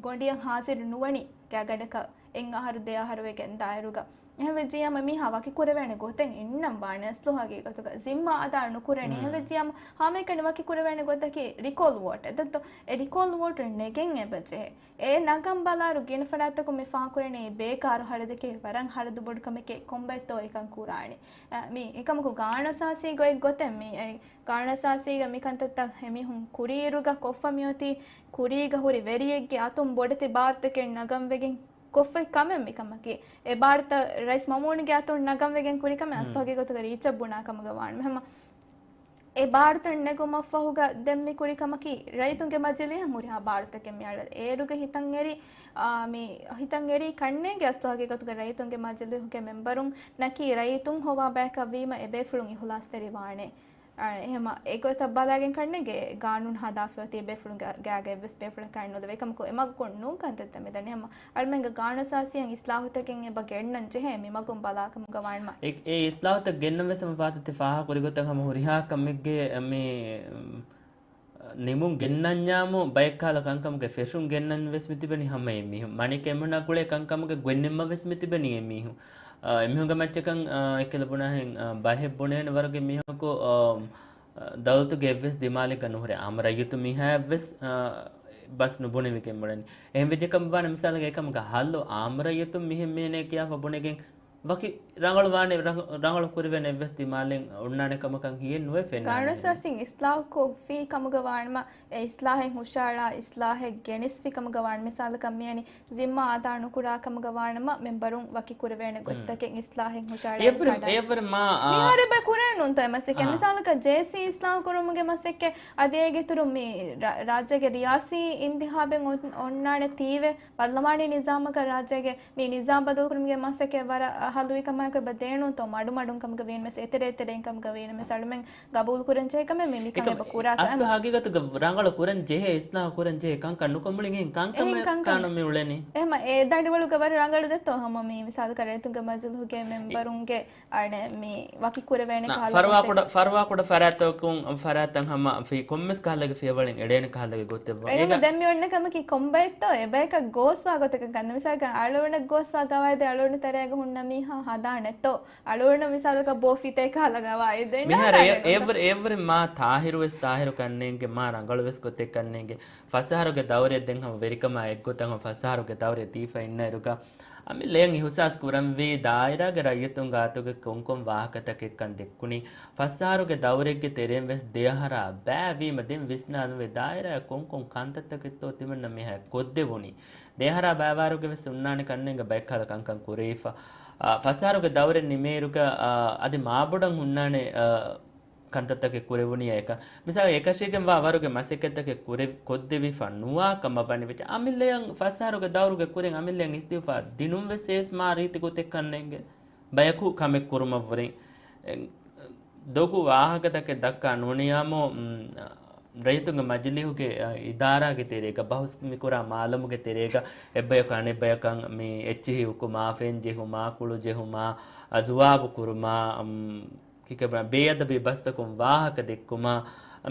ގޮނޑިއަށް ހާޒިރު ނުވަނީ ގާގަޑަކަށް އެއް އަހަރު ދެ އަހަރު ވެގެން ދާއިރުގަ. އެހެން ވެއްޖިއްޔާމަ މީހާ ވަކި ކުރެވޭނެ ގޮތެއް އިންނަން ވާނެ އަސްލު ހަގީގަތުގަ. ޒިންމާ އަދާ ނުކުރެނީ. އެހެން ވެއްޖިއްޔާމަ ހަމައެކަނި ވަކި ކުރެވޭނެ ގޮތަކީ ރިކޯލް ވޯޓެއް. ދެއްތޯ އެ ރިކޯލް ވޯޓު ނެގެން އެބަ ޖެހޭ. އެ ނަގަން ބަލާއިރު ގިނަ ފަރާތްތަކުން މި ފާހަގަކުރެނީ ބޭކާރު ހަރަދެކޭ ވަރަށް ހަރަދު ބޮޑު ކަމެކޭ ކޮންބައެއްތޯ އެކަން ކުރާނީ. އަ، މި އެކަމަކު ގާނޫނުއަސާސީ ގޮތް ގޮތެއް މި އެ ގާނޫނުއަސާސީގަ މި ކަންތައްތައް އެމީހުން ކުރިއިރުގަ ކޮށްފަ މިއޮތީ، ކުރީގަ ހުރި ވެރިއެއްގެ އަތުން ބޮޑެތި ބާރުތަކެއް ނަގަން ވެގެން ކޮށްފައި ކަމެއް މިކަމަކީ. އެ ބާރުތައް ރައީސް މައުމޫންގެ އަތުން ނަގަން ވެގެން ކުރި ކަމެއް އަސްލު ހަގީގަތުގަ ރީއްޗަށް ބުނާ ކަމުގަ ވާނަމަ. އެ ބާރުތައް ނެގުމަށްފަހުގަ ދެން މި ކުރި ކަމަކީ ރައްޔިތުންގެ މަޖިލީހަށް ހުރިހާ ބާރުތަކެއް މި އަޅަ އޭރުގަ ހިތަށް އެރި، އާ، މި ހިތަށް އެރީ ކަންނޭނގެ އަސްލު ހަގީގަތުގަ ރައްޔިތުންގެ މަޖިލީހުގެ މެމްބަރުންނަކީ ރައްޔިތުން ހޮވާ ބަޔަކަށް ވީމަ އެބޭފުޅުން އިހުލާސްތެރި ވާނެ. އާ، އެހެމަ އެގޮތަށް ބަލާގެން ކަންނޭނގެ ގާނޫނު ހަދާފައި އޮތީ ބޭފުޅުން ގާ-، ގާގަ އެއްވެސް ބޭފުޅަކަށް ނުލެވޭ ކަމަކު އެ މަގުކޮށް ނޫން ކަންތައްތައް މިދަނީ. ހަމަ އަޅުމެންގެ ގާނޫނުއަސާސީއަށް އިސްލާހުތަކެއް އެބަ ގެންނަން ޖެހޭ މި މަގުން ބަލާ ކަމުގަ ވާނަމަ. އެ، އެ އިސްލާހުތައް ގެންނަން ވެސް ހަމަ ފާތުތި ފާހަ ކުރި ގޮތަށް ހަމަ ހުރިހާ ކަމެއްގެ މި، ނިމުން ގެންނަންޏާމު ބައެއް ކަހަލަ ކަންކަމުގެ ފެށުން ގެންނަން ވެސް މި ތިބެނީ ހަމަ އެ މީހުން. މަނިކެމުނާ ގުޅޭ ކަންކަމުގެ ގޮތް ނިންމަން ވެސް މި ތިބެނީ އެ މީހުން. އާ، އެމީހުންގެ މައްޗަކަށް، އާ، އެކެލަ ބުނާހެން، އާ، ބަހެއް ބުނޭނެ ވަރުގެ މީހަކު، އާ، ދައުލަތުގެ އެއްވެސް ދިމާލެއްގަ ނުހުރޭ. އާއްމު ރައްޔިތު މީހާއަށްވެސް، އާ، ބަސް ނުބުނެވިގެން ބުނަނީ. އެހެން ވެއްޖެ ކަމަށް ވާނަމަ މިސާލަކަށް އެކަމަކަށް ހައްލު އާއްމު ރައްޔިތުން މިހެން މިހެނޭ ކިޔާފަ ބުނެގެން ވަކި ރަނގަޅު ވާނެ، ރަނގ-، ރަނގަޅު ކުރެވޭނެ އެއްވެސް ދިމާލެއް އޮންނާނެ ކަމަކަށް ހިޔެއް ނުވެ ފެންނާނެ. ގާނޫނުއަސާސީން އިސްލާހު ކޮށްފި ކަމުގަ ވާނަމަ، އެ އިސްލާހެއް ހުށައަޅާ، އިސްލާހެއް ގެނެސްފި ކަމުގަ ވާނަމަ، މިސާލަކަށް މިއަނި ޒިންމާ އަދާ ނުކުރާ ކަމުގަ ވާނަމަ، މެމްބަރުން ވަކި ކުރެވޭނެ ގޮތްތަކެއް އިސްލާހެއް ހުށައަޅާ އެއަށްވުރެ، ކަޑައި. އެއަށްވުރެ މާ، އާ، މިހާރު އެބަ ކުރެއް ނޫންތޯ އެ މަސައްކަތް. އާ. މިސާލަކަށް ޖޭސީ އިސްލާހު ކުރުމުގެ މަސައްކަތް އަދި އޭގެ އިތުރުން މި ރާ-، ރާއްޖޭގެ ރިޔާސީ އިންތިހާބެއް އޮން-، އޮންނާނެ ތީވެ، ޕަރުލަމާނީ ނިޒާމަކަށް ރާއްޖޭގެ މި ނިޒާމް ބަދަލުކުރުމުގެ މަސައްކަތް ވަރަށް ހަލުވި ކަމަކަށް އެބަ ދޭނުންތޯ މަޑުމަޑުން ކަމުގަ ވީނަމަވެސް، އެތެރޭ އެތެރޭން ކަމުގަ ވީނަމަވެސް، އަޅުމެން ގަބޫލު ކުރަން ޖެހޭ ކަމެއް މި، މިކަން އެކަމަ އެބަ ކުރާ އަސްލު ކަމެއް. ހަގީގަތުގަ ރަނގަޅު ކުރަން ޖެހޭ، އިސްލާހު ކުރަން ޖެހޭ ކަންކަން ނުކޮށް މުޅިން އެހެން ކަންކަމެއް ކާނު މި އުޅެނީ. އެހެމަ އެ ދަނޑިވަޅުގަ ވަރަށް ރަނގަޅު ދެއްތޯ ހަމަ މި މިސާލަކަށް ރައްޔިތުންގެ މަޖިލީހުގެ މެމްބަރުންގެ އަނެއް މި ވަކި ކުރެވޭނެ ނާ، ކަހަލަ ފަރުވާ ގޮތެއް. ކުޑަ، ފަރުވާ ކުޑަ ފަރާތަކުން، ފަރާތަށް ހަމަ ފި-، ކޮންމެސް ކަހަލަގެ ފިޔަވަޅެއް އެޅޭނެ ކަހަލަގެ ގޮތެއް ވާ. އެހެން އޭގަ ދެން މި އޮންނަ ކަމަކީ ކޮންބައެއްތޯ އެބަޔަކަށް ގޯސްވާ ގޮތަކަށް ކަން. މިސާލަކަށް އަޅުގަނޑަށް ގޯސްވާ ގަވާއިދެއް އަޅުގަނޑު ތެރޭގަ ހުންނަ މީހާ ހަދާނެތޯ. އަޅުގަނޑު މިސާލަކަށް ބޯ ފިތޭ ކަހަލަ ގަވާއިދެއް މިހާރު ނާދާނެ އެ-، ނޫންތަ؟ އެއްވަރެ، އެއްވަރެ މާ ތާހިރު ވެސް ތާހިރު ކަންނޭނގެ މާ ރަނގަޅު ވެސް ގޮތެއް ކަންނޭނގެ. ފަސް އަހަރުގެ ދައުރެއް ދެން ހަމަ ވެރިކަމާ އެއްގޮތަށް ހަމަ ފަސް އަހަރުގެ ދައުރެއް ދީފަ އިންނައިރުގަ އަމިއްލައަށް އިހުސާސް ކުރަންވީ ދާއިރާގެ ރައްޔިތުން ގާތުގެ ކޮންކޮން ވާހަކަތަކެއްކަން ދެއްކުނީ. ފަސް އަހަރުގެ ދައުރެއްގެ ތެރޭން ވެސް ދެ އަހަރާ ބައިވީމަ ދެން ވިސްނާލުމޭ ދާއިރާއަށް ކޮންކޮން ކަންތައްތަކެއްތޯ ތިމަންނަ މިހާ ކޮށްދެވުނީ. ދެ އަހަރާ ބައިވާއިރުގަ ވެސް އޮންނާނެ ކަންނޭނގެ ބައެއްކަހަލަ ކަންކަން ކުރެވިފަ. އާ، ފަސް އަހަރުގެ ދައުރެއް ނިމޭއިރުގަ، އާ، އަދި މާބޮޑަށް ހުންނާނެ، އާ، ކަންތައްތަކެއް ކުރެވުނީ އެކަ. މިސާލަށް އެކަށީގެންވާ ވަރުގެ މަސައްކަތްތަކެއް ކުރެ-، ކޮށްދެވިފަ ނުވާ ކަމަށް ވަނިވެއްޖެ. އަމިއްލަޔަށް ފަސް އަހަރުގެ ދައުރުގެ ކުރިން އަމިއްލަޔަށް އިސްދިފާ ދިނުން ވެސް އެވެސް މާ ރީތި ގޮތެއް ކަންނޭނގެ. ބަޔަކު ކަމެއް ކުރުމަށްވުރެން. އެ، ދޮގު ވާހަކަތަކެއް ދައްކާ ނޫނިޔާމު، މް، ރައްޔިތުންގެ މަޖިލީހުގެ، އަ، އިދާރާގެ ތެރޭގަ ބަހުސް މިކުރާ މާލަމުގެ ތެރޭގަ އެއްބަޔަކު އަނެއްބަޔަކަށް މި އެއްޗިހި ހުކުމާ، ފެން ޖެހުމާ، ކުޅު ޖެހުމާ، އަ، ޒުވާބު ކުރުމާ، އަމް، ކިކެބަ ބޭއަދަބީ ބަސްތަކުން ވާހަކަ ދެއްކުމާ،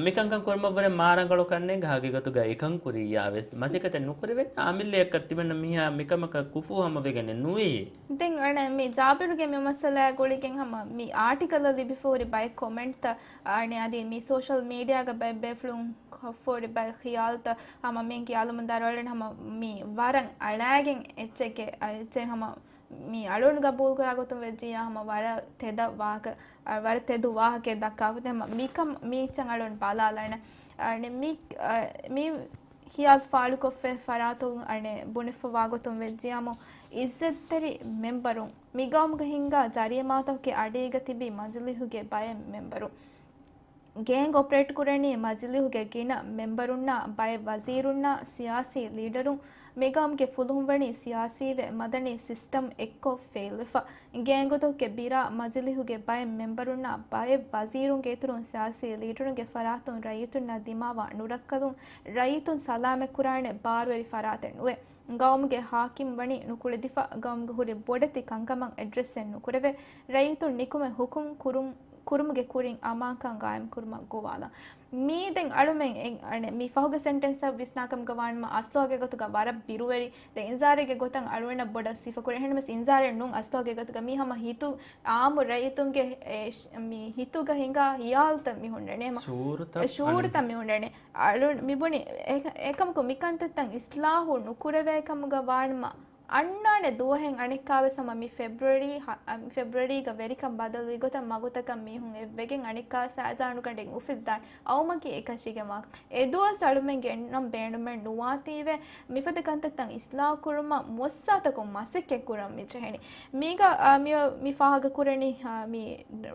މިކަންކަން ކުރުމަށްވުރެ މާ ރަނގަޅު ކަންނޭނގެ ހަގީގަތުގަ އެކަން ކުރިއްޔާ ވެސް މަސައްކަތެއް ނުކުރެވެން އަމިއްލައަކަށް ތިމަންނަ މީހާ މިކަމަކަށް ކުފޫ ހަމަވެގެނެއް ނުވި. ދެން އަނެއް މި ޖާބިރުގެ މި މައްސަލާ ގުޅިގެން ހަމަ މި އާޓިކަލް ލިބިފަ ހުރި ބައެއް ކޮމެންޓްތައް އަނެއް އަދި މި ސޯޝަލް މީޑިއާގަ ބައެއް ބޭފުޅުން ކޮށްފަ ހުރި ބައެއް ޚިޔާލްތައް ހަމަ މި ކިޔާލަމުން ދާއިރު އަޅުގަނޑު ހަމަ މި ވަރަށް އަޅާގެން އެއްޗެކޭ، އެއްޗެއް ހަމަ މި އަޅުގަނޑު ގަބޫލުކުރާ ގޮތުން ވެއްޖިއްޔާ ހަމަ ވަރަށް ތެދަށް ވާހަކަ، އަ، ވަރަށް ތެދު ވާހަކައެއް ދައްކާފަ. ހަމަ މިކަން މީއްޗަށް އަޅުގަނޑު ބަލާލާނެ. އަ، މި، އަ، މި ހިޔާލު ފާޅުކޮށްފައި ފަރާތުން އަނެއް ބުނެފަވާ ގޮތުން ވެއްޖިއްޔާމު އިއްޒަތްތެރި މެމްބަރުން މި ގައުމުގަ ހިންގާ ޖަރީމާތަކުގެ އަޑީގަ ތިބި މަޖިލީހުގެ ބައެއް މެމްބަރުން ގޭންގް އޮޕަރޭޓް ކުރަނީ މަޖިލީހުގެ ގިނަ މެމްބަރުންނާ ބައެއް ވަޒީރުންނާ ސިޔާސީ ލީޑަރުން މިގައުމުގެ ފުލުހުން ވަނީ ސިޔާސީވެ މަދަނީ ސިސްޓަމް އެއްކޮށް ފެއިލްވެފަ. ގޭންގުތަކުގެ ބިރާ މަޖިލީހުގެ ބައެއް މެމްބަރުންނާ ބައެއް ވަޒީރުންގެ އިތުރުން ސިޔާސީ ލީޑަރުންގެ ފަރާތުން ރައްޔިތުންނާ ދިމާވާ ނުރައްކަލުން ރައްޔިތުން ސަލާމަތްކުރާނެ ބާރުވެރި ފަރާތެއް ނުވޭ. ގައުމުގެ ހާކިމް ވަނީ ނުކުޅެދިފަ، ގައުމުގަ ހުރި ބޮޑެތި ކަންކަމަށް އެޑްރެސްއެއް ނުކުރެވޭ. ރައްޔިތުން ނިކުމެ ހުކުމް ކުރުން، ކުރުމުގެ ކުރިން އަމާންކަން ގާއިމްކުރުމަށް ގޮވާލަން. މީ ދެން އަޅުމެން އެ-، އަނެއް މި ފަހުގެ ސެންޓެންސްއަށް ވިސްނާކަމުގަ ވާނަމަ އަސްލު ހަގީގަތުގަ ވަރަށް ބިރުވެރި. ދެން އިޒްހާރެއްގެ ގޮތަށް އަޅުގަނޑަށް ބޮޑަށް ސިފަކުރޭ. އެހެންނަމަވެސް އިޒްހާރެއް ނޫން އަސްލު ހަގީގަތުގަ މީ ހަމަ ހިތު އާއްމު ރައްޔިތުންގެ އެ ޝް-، މި ހިތުގަ ހިނގާ ހިޔާލުތައް މި ހުންނަނީ. ހަމަ ޝުޢޫރުތައް އެ ޝުޢޫރުތައް މި ހުންނަނީ. އަޅު-، މިބުނި އެ-، އެކަމަކު މިކަންތައްތައް އިސްލާހު ނުކުރެވޭ ކަމުގަ ވާނަމަ، އަންނާނެ ދުވަހެއް އަނެއްކާވެސް ހަމަ މި ފެބްރުއަރީ ހަ-، އަ، ފެބްރުއަރީގަ ވެރިކަން ބަދަލުވި ގޮތަށް މަގުތަކަށް މީހުން އެއްވެގެން އަނެއްކާ ސާޒާނުގަނޑެއް އުފެއްދާނެ. އައުމަކީ އެކަށީގެން ވާ. އެދުވަސް އަޅުމެން ގެންނަން ބޭނުމެއް ނުވާތީވެ، މިފަދަ ކަންތައްތައް އިސްލާހު ކުރުމަށް މުއައްސަސާތަކުން މަސައްކަތް ކުރަން މި ޖެހެނީ. މީގަ، އާ، މި، މި ފާހަގަ ކުރަނީ، އާ، މި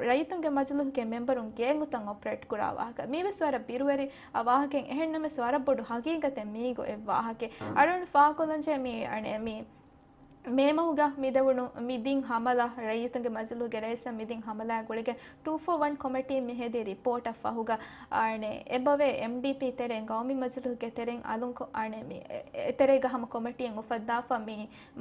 ރައްޔިތުންގެ މަޖިލީހުގެ މެމްބަރުން ގޭންގުތައް އޮޕަރޭޓް ކުރާ ވާހަކަ. މީވެސް ވަރަށް ބިރުވެރި އަ، ވާހަކައެއް. އެހެންނަމަވެސް ވަރަށް ބޮޑު ހަގީގަތެއް މީގޮތް އެއް ވާހަކައެއް. އަޅުން ފާހަގަކޮށްލަންޖެހޭ މި، އަނެ، މި މޭ މަހުގަ މި ދެވުނު މި ދިން ހަމަލާ، ރައްޔިތުންގެ މަޖިލީހުގެ ރައީސަށް މި ދިން ހަމަލާ ގުޅިގެން ޓޫ ފޯ ވަން ކޮމިޓީން މި ހެދި ރިޕޯޓަށް ފަހުގަ، އަނެ، އެބަވޭ އެމްޑީޕީ ތެރެއިން ގައުމީ މަޖިލީހުގެ ތެރެއިން އަލުން ކޮ-، އަނެ، މި އެ-، އެތެރޭގަ ހަމަ ކޮމިޓީއެއް އުފައްދާފަ މި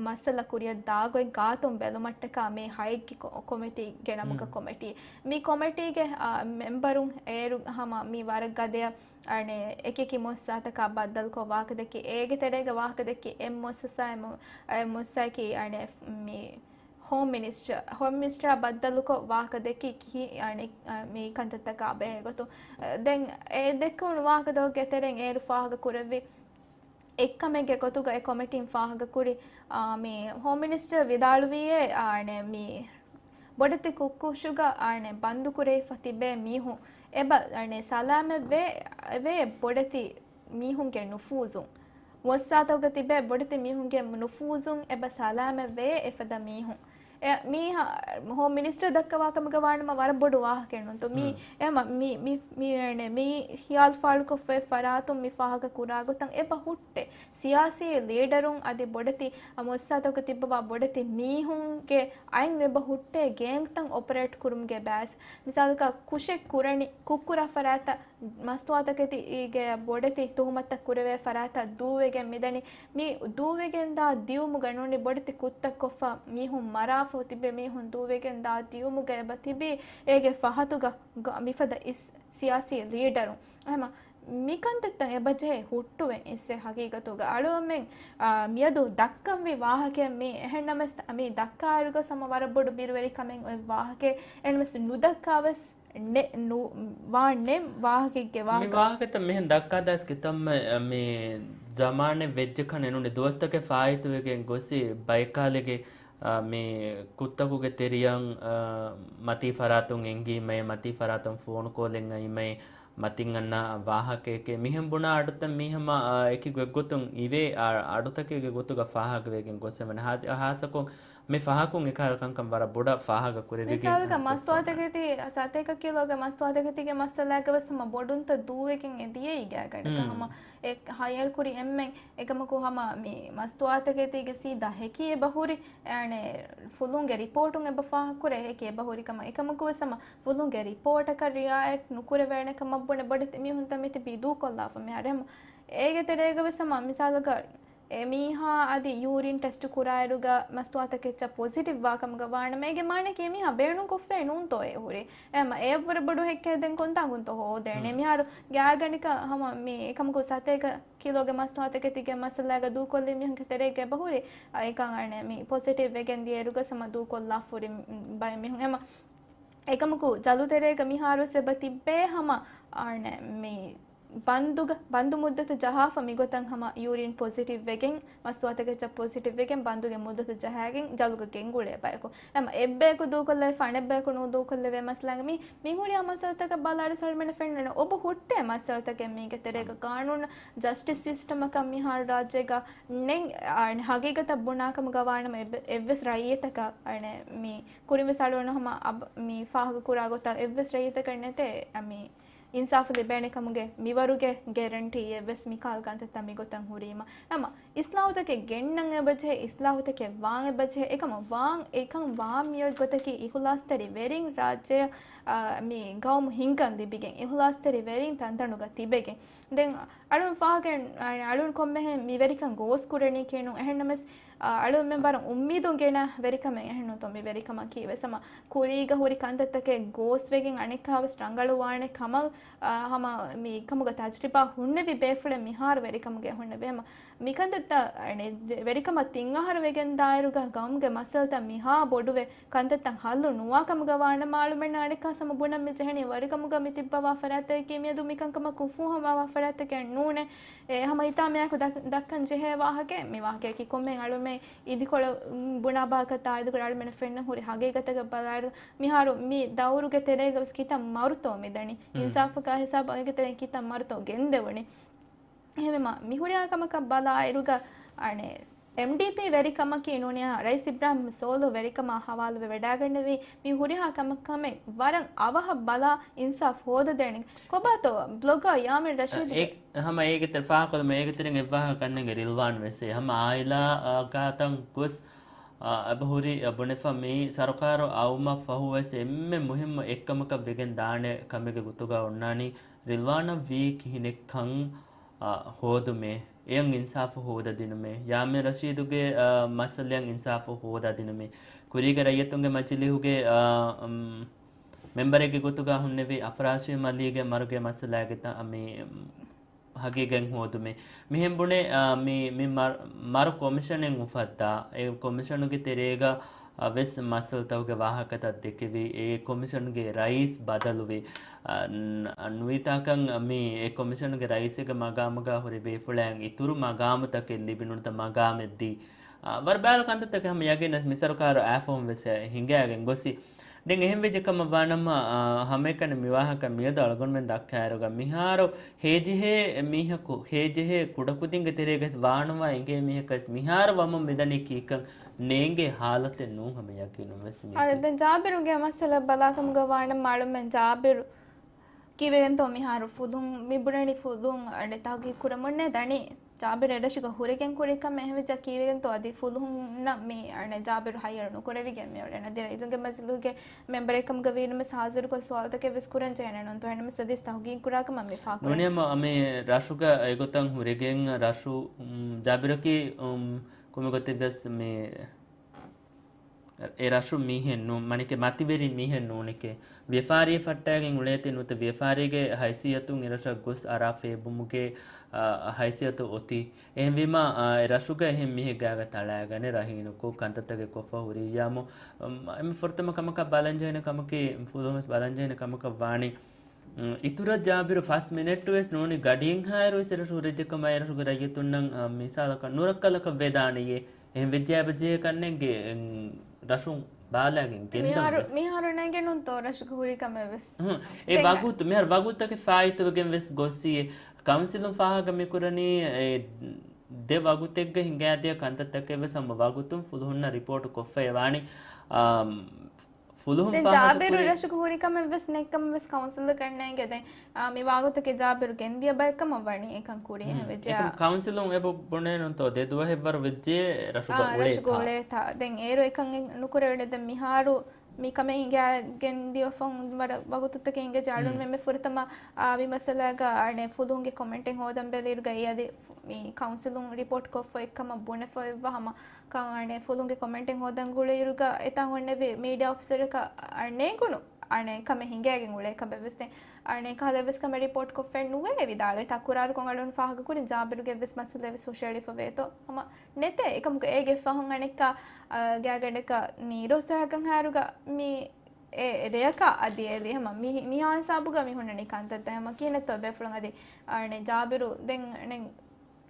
މައްސަލަ ކުރިއަށް ދާގޮތް ގާތުން ބެލުމަށްޓަކާ މި ހައެއްގެ ކޮ-، ކޮމިޓީގެ ނަމުގަ ކޮމިޓީ. މި ކޮމިޓީގެ، އާ، މެމްބަރުން އޭރު ހަމަ މި ވަރަށް ގަދަޔަށް އަނެ، އެކިއެކި މުއައްސަސާތަކާ ބައްދަލުކޮށް ވާހަކަދެއްކި، އޭގެ ތެރޭގަ ވާހަކަދެއްކި އެއް މުއައްސަސާ، އެއް މު-، އެއް މުއައްސަސާއަކީ އަނެ، މި ހޯމް މިނިސްޓަރ، ހޯމް މިނިސްޓަރާ ބައްދަލުކޮށް ވާހަކަދެއްކި ކިހި-، އަނެ، މި ކަންތައްތަކާ ބެހޭ ގޮތުން. ދެން އެ ދެއްކުނު ވާހަކަދޮގެ ތެރެއިން އޭރު ފާހަގަ ކުރެއްވި އެއްކަމެއްގެ ގޮތުގަ އެ ކޮމިޓީން ފާހަގަކުރި، އާ، މި ހޯމް މިނިސްޓަރ ވިދާޅުވީއޭ، އާނެ، މި ބޮޑެތި ކުށްކުށުގަ، އާނެ، ބަންދުކުރެވިފަ ތިބޭ މީހުން އެބަ، އާނެ، ސަލާމަތްވޭ، ވޭ ބޮޑެތި މީހުންގެ ނުފޫޒުން. މުއައްސަސާތަކުގަ ތިބޭ ބޮޑެތި މީހުންގެ ނުފޫޒުން އެބަ ސަލާމަތްވޭ އެފަދަ މީހުން. އެ، މީ ހ-، ހޯމް މިނިސްޓަރ ދައްކަވާ ކަމުގަ ވާނަމަ ވަރަށް ބޮޑު ވާހަކައެއް ނޫންތޯ؟ މީ، އެ، މ-، މި، މި، މި، އެ، މި ހިޔާލު ފާޅުކޮށްފައި ފަރާތުން މި ފާހަގަ ކުރާ ގޮތަށް އެބަ ހުއްޓޭ. ސިޔާސީ ލީޑަރުން އަދި ބޮޑެތި މުއައްސަސާތަކު ތިއްބަވާ ބޮޑެތި މީހުންގެ އަތް އެބަ ހުއްޓޭ ގޭންގްތައް އޮޕަރޭޓް ކުރުމުގެ ބައިސް. މިސާލަކަށް ކުށެއް ކުރަނީ، ކުށްކުރާ ފަރާތަށް، މަސްތުވާތަކެތީގެ ބޮޑެތި ތުހުމަތުތައް ކުރެވޭ ފަރާތަށް ދޫވެގެން މިދަނީ. މި ދޫވެގެންދާ ދިޔުމުގަ ނޫނީ ބޮޑެތި ކުށްތައް ކޮށްފަ، މީހުން މަރާފަ ތިބޭ މީހުން ދޫވެގެންދާ ދިޔުމުގަ އެބަ ތިބީ އޭގެ ފަހަތުގަ މިފަދަ އިސް-، ސިޔާސީ ލީޑަރުން. އެހެމަ މިކަންތައްތައް އެބަޖެހޭ ހުއްޓުވެން އިސްއެ ހަގީގަތުގަ. އަޅުގަނޑުމެން، އާ، މިއަދު ދައްކަންވީ ވާހަކައެއް މީ. އެހެންނަމަވެސް މި ދައްކާއިރުގަސް ހަމަ ވަރަށް ބޮޑު ބިރުވެރިކަމެއް އޮތް ވާހަކައެއް. އެހެންނަމަވެސް ނުދައްކާވެސް ނެ-، ނު-، ވާނެ ވާހަކައެއްގެ މި ވާހަކަ. ވާހަކަތައް މިހެން ދައްކާދާސް ކިތަންމެ މި ޒަމާނެއް ވެއްޖެ ކަން ނޫނީ ދުވަސްތަކެއް ފާއިތުވެގެން ގޮސް ބައެއްކާލެގެ އާ، މި ކުށްތަކުގެ ތެރެއަށް، އާ، މަތީ ފަރާތުން އެނގީމޭ، މަތީ ފަރާތުން ފޯނު ކޯލެއް އައީމޭ، މަތިން އަންނަ ވާހަކައެކޭ. މިހެން ބުނާ އަޑުތައް މީ ހަމަ، އާ، އެކި ގޮތްގޮތުން އިވޭ، އާ، އަޑުތަކެއްގެ ގޮތުގަ ފާހަގަވެގެން ގޮސް އެވަނީ. ހާ-، ހާއްސަކޮށް މި ފާހަގަކުން އެކަހަލަ ކަންކަން ވަރަށް ބޮޑަށް ފާހަގަ ކުރެވިގެން މިސާލަކަށް މަސްތުވާތަކެތި ސަތޭކަ ކިލޯގެ މަސްތުވާތަކެތީގެ މައްސަލާގަ ވެސް ހަމަ ބޮޑުންތައް ދޫވެގެން އެ ދިޔައީ ގާގަނޑަކަށް. ހަމަ އެ ހަޔަރު ކުރި އެންމެން އެކަމަކު ހަމަ މި މަސްތުވާތަކެތީގެ ސީދާ ހެކި އެބަ ހުރި އަނެ ފުލުންގެ ރިޕޯޓުން އެބަ ފާހަގަކުރޭ ހެކި އެބަ ހުރި ކަމަށް. އެކަމަކު ވެސް ހަމަ ފުލުންގެ ރިޕޯޓަކަށް ރިއާޔަތް ނުކުރެވޭނެ ކަމަށް ބުނެ ބޮޑެތި މީހުންތައް މިތިބީ ދޫކޮށްލާފަ މިހާރު. ހަމަ އޭގެ ތެރޭގަ ވެސް ހަމަ މިސާލަކަށް އެ މީހާ އަދި ޔޫރިން ޓެސްޓު ކުރާއިރުގަ މަސްތުވާތަކެއްޗަށް ޕޮޒިޓިވް ވާ ކަމުގަ ވާނަމަ އޭގެ މާނައަކީ އެ މީހާ ބޭނުން ކޮށްފައެއް ނޫންތޯ އެ ހުރީ. އެ ހަމަ އެއަށްވުރެ ބޮޑު ހެއްކެއް ދެން ކޮންތާކުންތޯ ހޯދޭނެ. މިހާރު ގާގަނޑަކަށް ހަމަ މި އެކަމަކު ސަތޭކަ ކިލޯގެ މަސްތުވާތަކެތީގެ މައްސަލާގަ ދޫކޮށްލި މީހުންގެ ތެރޭގަ އެބަ ހުރި އެކަން އަނެ މި ޕޮޒިޓިވް ވެގެން ދިޔައިރުގަ ހަމަ ދޫކޮށްލާފަ ހުރި ބައެއް މީހުން. އެ ހަމަ އެކަމަކު ޖަލު ތެރޭގަ މިހާރު ވެސް އެބަ ތިއްބޭ ހަމަ އަނެ މި ބަންދުގަ، ބަންދު މުއްދަތު ޖަހާފަ މިގޮތަށް ހަމަ ޔޫރިން ޕޮޒިޓިވް ވެގެން، މަސްތުވާތަކެއްޗަށް ޕޮޒިޓިވް ވެގެން، ބަންދުގެ މުއްދަތު ޖަހާގެން ޖަލުގަ ގެންގުޅޭ ބަޔަކު. އެމަ އެއްބަޔަކު ދޫކޮށްލައިފަ އަނެއްބަޔަކު ނޫދޫކޮށްލެވޭ މައްސަލައިގަ މި، މި ހުރިހާ މައްސަލަތަކަށް ބަލާއިރު އަޅުމެންނަށް ފެންނަނީ އޮބު ހުއްޓޭ މައްސަލަތަކެއް މީގެ ތެރޭގަ ގާނޫނު ޖަސްޓިސް ސިސްޓަމަކަށް މިހާރު ރާއްޖޭގަ ނެތް. އަނެ ހަގީގަތަށް ބުނާކަމުގަ ވާނަމަ އެއްވެ-، އެއްވެސް ރައްޔިތަކަށް އަނެ މި ކުރިން ވެސް އަޅުގަނޑު ހަމަ އަބަ-، މި ފާހަގަ ކުރާ ގޮތަށް އެއްވެސް ރައްޔިތަކަށް ނެތޭ މި އިންސާފު ލިބޭނެ ކަމުގެ މިވަރުގެ ގެރެންޓީ އެއްވެސް މިކަހަލަ ކަންތައްތައް މިގޮތަށް ހުރީމަ. ހަމަ އިސްލާހުތަކެއް ގެންނަން އެބަޖެހޭ، އިސްލާހުތަކެއް ވާން އެބަޖެހޭ، އެކަމަ ވާން އެކަން ވާން މިއޮތް ގޮތަކީ އިހުލާސްތެރި ވެރިން ރާއްޖެއަށް، އާ، މި ގައުމު ހިންގަން ލިބިގެން، އިހުލާސްތެރި ވެރިން ތަންތަނުގަ ތިބެގެން. ދެން އަޅުން ފާހަގަ، އަޅުން ކޮންމެހެން މި ވެރިކަން ގޯސް ކުރަނީ ކިޔެއްނު. އެހެންނަމަސް، އަޅުންމެން ވަރަށް އުއްމީދުން ގެނަ ވެރިކަމެއް އެހެންނުތޯ މި ވެރިކަމަކީ ވެސް ހަމަ ކުރީގަ ހުރި ކަންތައްތަކެއް ގޯސްވެގެން އަނެއްކާވެސް ރަނގަޅުވާނެ ކަމަށް، އާ، ހަމަ މި ކަމުގަ ތަޖްރިބާ ހުންނެވި ބޭފުޅެއް މިހާރު ވެރިކަމުގެ ހުންނެވި. ހަމަ މިކަންތައްތައް ވެ-، ވެރިކަމަށް ތިން އަހަރު ވެގެން ދާއިރުގަ ގައުމުގެ މައްސަލަތައް މިހާ ބޮޑުވެ ކަންތައްތައް ހައްލު ނުވާ ކަމުގަ ވާނަމަ އަޅުމެންނަށް އަނެއްކާ ހަމަ ބުނަން މި ޖެހެނީ ވަރިކަމުގަ މި ތިއްބަވާ ފަރާތަކީ މިއަދު މިކަންކަމަށް ކުފޫ ހަމަވާ ފަރާތަކެއް ނޫނޭ. އެ ހަމަ ހިތާމަޔާއެކު ދައް-، ދައްކަން ޖެހޭ ވާހަކައެއް މި ވާހަކަޔަކީ ކޮންމެ އަޅުމެން އިދިކޮޅަށް ބުނާ ބާކަށް ތާއީދުކޮށް އަޅުމެންނަށް ފެންނަ ހުރި ހަގީގަތަކަށް ބަލާއިރު މިހާރު މި ދައުރުގެ ތެރޭގަ ވެސް ކިތައް މަރުތޯ މިދަނީ. އިންސާފަކާ ހިސާބަށް އޭގެ ތެރޭ ކިތައް މަރުތޯ ގެންދެވުނީ. އެހެންވީމަ މި ހުރިހާ ކަމަކަށް ބަލާއިރުގަ އަނެ އެމްޑީޕީ ވެރިކަމަކީ ނޫނިޔާ ރައީސް އިބްރާހިމް ސޯލު ވެރިކަމާ ހަވާލުވެ ވެޑާގަންނެވީ މި ހުރިހާ ކަމެއް ވަރަށް އަވަހަށް ބަލާ އިންސާފް ހޯދަދޭނެ. ކޮބާތޯ ބްލޮގަރ ޔާމިން ރަޝީދުގެ؟ އެ، ހަމަ އޭގެ ތެ-، ފާހަގަކޮށްލުމަށް އޭގެ ތެރެއިން އެއްވާހަކަ ކަންނޭނގެ ރިލްވާން ވެސް އެ ހަމަ އާއިލާ، އާ، ގާތަން ގޮސް، އާ، އެބަހުރި، އާ، ބުނެފަ މި ސަރުކާރު އައުމަށް ފަހު ވެސް އެންމެ މުހިއްމު އެއްކަމަކަށް ވެގެން ދާނެ ކަމެއްގެ ގޮތުގަ އޮންނާނީ ރިލްވާނަށް ވީ ކިހިނެއްކަން، އާ، ހޯދުމޭ. އެޔަށް އިންސާފު ހޯދަދިނުމޭ. ޔާމިން ރަޝީދުގެ، އާ، މައްސަލަޔަށް އިންސާފު ހޯދަދިނުމޭ. ކުރީގެ ރައްޔިތުންގެ މަޖިލީހުގެ، އާ، އުމް، މެމްބަރެއްގެ ގޮތުގަ ހުންނެވި އަފްރާޝީމް އަލީގެ މަރުގެ މައްސަލާގެ ތަ-، މި، އުމް، ހަގީގަތް ހޯދުމޭ. މިހެން ބުނެ، އާ، މި، މި މަރު، މަރު ކޮމިޝަނެއް އުފައްދާ. އެ ކޮމިޝަނުގެ ތެރޭގަ އަ، ވެސް މައްސަލަތަކުގެ ވާހަކަތައް ދެކެވި. އެ ކޮމިޝަންގެ ރައީސް ބަދަލުވި. އަ، ނ-، ނުވިތާކަން މި އެ ކޮމިޝަންގެ ރައީސެއްގެ މަގާމުގަ ހުރި ބޭފުޅާއިން އިތުރު މަގާމުތަކެއް ލިބި ނުވަތަ މަގާމެއް ދީ. އަ، ވަރަށް ބާރު ކަންތައްތަކެއް ހަމަ ޔަގީންނަށް މި ސަރުކާރު އައިފަހުން ވެސް ހިނގައިގެން ގޮސް. ދެން އެހެން ވެއްޖެ ކަމަށް ވާނަމަ، އަ، ހަމައެކަނި މި ވާހަކަ މިއަދު އަޅުގަނޑުމެން ދައްކާއިރުގަ މިހާރު ހޭޖެހޭ މީހަކު، ހޭޖެހޭ ކުޑަކުދިންގެ ތެރޭގަސް ވާނުވާ އެނގޭ މީހަކަސް މިހާރު ވަމުން މިދަނީ ކީކަން ނޭނގޭ ހާލަތެއް ނޫން ހަމަ ޔަގީނުން ވެސް މީ. އާ، ދެން ޖާބިރުގެ މައްސަލަ ބަލާކަމުގަ ވާނަމަ އަޅުމެން ޖާބިރު ކީވެގެންތޯ މިހާރު ފުލުހުން މި ބުނަނީ ފުލުހުން އަނެ ތަހުގީގު ކުރަމުންނޭ ދަނީ. ޖާބިރު އެރަށުގަ ހުރެގެން ކުރި ކަމެއް އެހެންވެއްޖާ ކީވެގެންތޯ އަދި ފުލުހުންނަށް މި އަނެ ޖާބިރު ހައްޔަރު ނުކުރެވިގެން މިއުޅެނީ. އަދި ރައްޔިތުންގެ މަޖިލީހުގެ މެމްބަރެއްކަމުގަ ވީނަމަސް ހާޒިރުކޮށް ސުވާލުތަކެއް ވެސް ކުރަން ޖެހޭނެ ނޫންތޯ. އެހެންނަމަސް އަދިވެސް ތަހުގީގު ކުރާ ކަމަށް މި ފާހަގަ ނޫނީ ކުރަނީ. އަމި ރަށުގަ އެގޮތަށް ހުރެގެން ރަށު، އުމް، ޖާބިރަކީ، އުމް، ކޮންމެ ގޮތެއް ވެސް މި އެ ރަށު މީހެއް ނޫން، މަނިކެ މަތިވެރި މީހެއް ނޫނެކޭ. ވިޔަފާރިއެއް ފައްޓައިގެން އުޅޭތީ ނުވަތަ ވިޔަފާރީގެ ހައިސިއްޔަތުން އެ ރަށަށް ގޮސް އަރާ ފޭބުމުގެ، އަ، ހައިސިއްޔަތު އޮތީ. އެހެންވީމަ، އަ، އެ ރަށުގަ އެހެން މީހެއް ގާގަ ތަޅާގަނެ ރަހީނުކޮށް ކަންތައްތަކެއް ކޮށްފަ ހުރިއްޔާމު، އަމް، އެންމެ ފުރަތަމަ ކަމަކަށް ބަލަންޖެހޭނެ ކަމަކީ، ފުލުހުން ވެސް ބަލަންޖެހޭނެ ކަމަކަށް ވާނީ، އިތުރަށް ޖާބިރު ފަސް މިނެޓް ވެސް ނޫނީ ގަޑިއެއްހާއިރު ވެސް އެ ރަށު ހުރެއްޖެ ކަމަށް އެ ރަށުގެ ރައްޔިތުންނަށް، އަ، މިސާލަކަށް ނުރައްކަލަކަށް ވެދާނެޔޭ. އެހެން ވެއްޖެ އެބަޖެހޭ ކަންނޭނގެ، އެން، ރަށުން ބާލާގެން ގެންދަން މިހާރު، ވެސް. މިހާރު ނޭނގެނުންތޯ ރަށުގަ ހުރި ކަމެއް ވެސް. ހުން. އެ ދެން ވަގުތު، މިހާރު ވަގުތުތަކެއް ފާއިތުވެގެން ވެސް ގޮއްސިއޭ. ކައުންސިލުން ފާހަގަ މިކުރަނީ، އެ، ދެ ވަގުތެއްގަ ހިނގާދިޔަ ކަންތައްތަކެއް ވެސް ހަމަ ވަގުތުން ފުލުހުންނަށް ރިޕޯޓު ކޮށްފައި ވާނީ. އާ، ފުލުހުން ދެން ފާހަގަ ޖާބިރު ކުރި ރަށުގަ ހުރި ކަމެއް ވެސް ނެތް ކަމަށް ވެސް ކައުންސިލަށް ގަންނައިގެ ދެން، އާ، މި ވާގޮތަކީ ޖާބިރު ގެންދިޔަ ބައެއް ކަމަށް ވަނީ އެކަން ކުރީ. ހުން. އެހެން ވެއްޖެއްޔާ. އެކަމް ކައުންސިލުން އެބަ ބުނޭ ނޫންތޯ ދެ ދުވަހެއްވަރު ވެއްޖެ ރަށުގަ އާ، އުޅޭ ރަށުގަ ތާ. އުޅޭ ތާ. ދެން އޭރު އެކަން ނުކުރެވޭނެ. ދެން މިހާރު މި ކަމެއް ހިނގާގެން ދިޔަފަހުން ވަރަށް ވަގުތުތަކެއް ހިނގައްޖެ. އަޅުން ހުން. މެންމެ ފުރަތަމަ، އާ، މި މައްސަލާގަ އަނެއް ފުލުހުންގެ ކޮމެންޓެއް ހޯދަން ބެލިއިރުގަ އެ އަދި ފު-، މި ކައުންސިލުން ރިޕޯޓް ކޮށްފަ އެއްކަމަށް ބުނެފަ އޮތްވަ ހަމަ ކަން އަނެއް ފުލުހުންގެ ކޮމެންޓެއް ހޯދަން ގުޅިއިރުގަ އެތާ ހުންނެވި މީޑިއާ އޮފިސަރަކަށް އަނެއް ނޭނގުނު އަނެއް ކަމެއް ހިނގައިގެން އުޅޭ ކަމެއް ވެސް ދެން އަނެއް ކަހަލަ ވެސް ކަމެއް ރިޕޯޓް ކޮށްފައެއް ނުވޭ ވިދާޅުވެ. ތަކުރާރުކޮށް އަޅުން ފާހަގަކުރިން ޖާބިރުގެ ވެސް މައްސަލަ ވެސް ހުށައެޅިފަ ވޭތޯ. ހަމަ ނެތޭ. އެކަމަކު އޭގެ ފަހުން އަނެއްކާ، އާ، ގާގަނޑަކަށް ނީރޯސާގަން ހާރުގަ މި އެ ރެޔަކާ އަދި އެލި ހަމަ މި-، މިހާ ހިސާބުގަ މި ހުންނަނީ ކަންތައްތައް ހަމަ ކިހިނެއްތޯ ބޭފުޅުން އަދި އަނެއް ޖާބިރު ދެން އަނެއް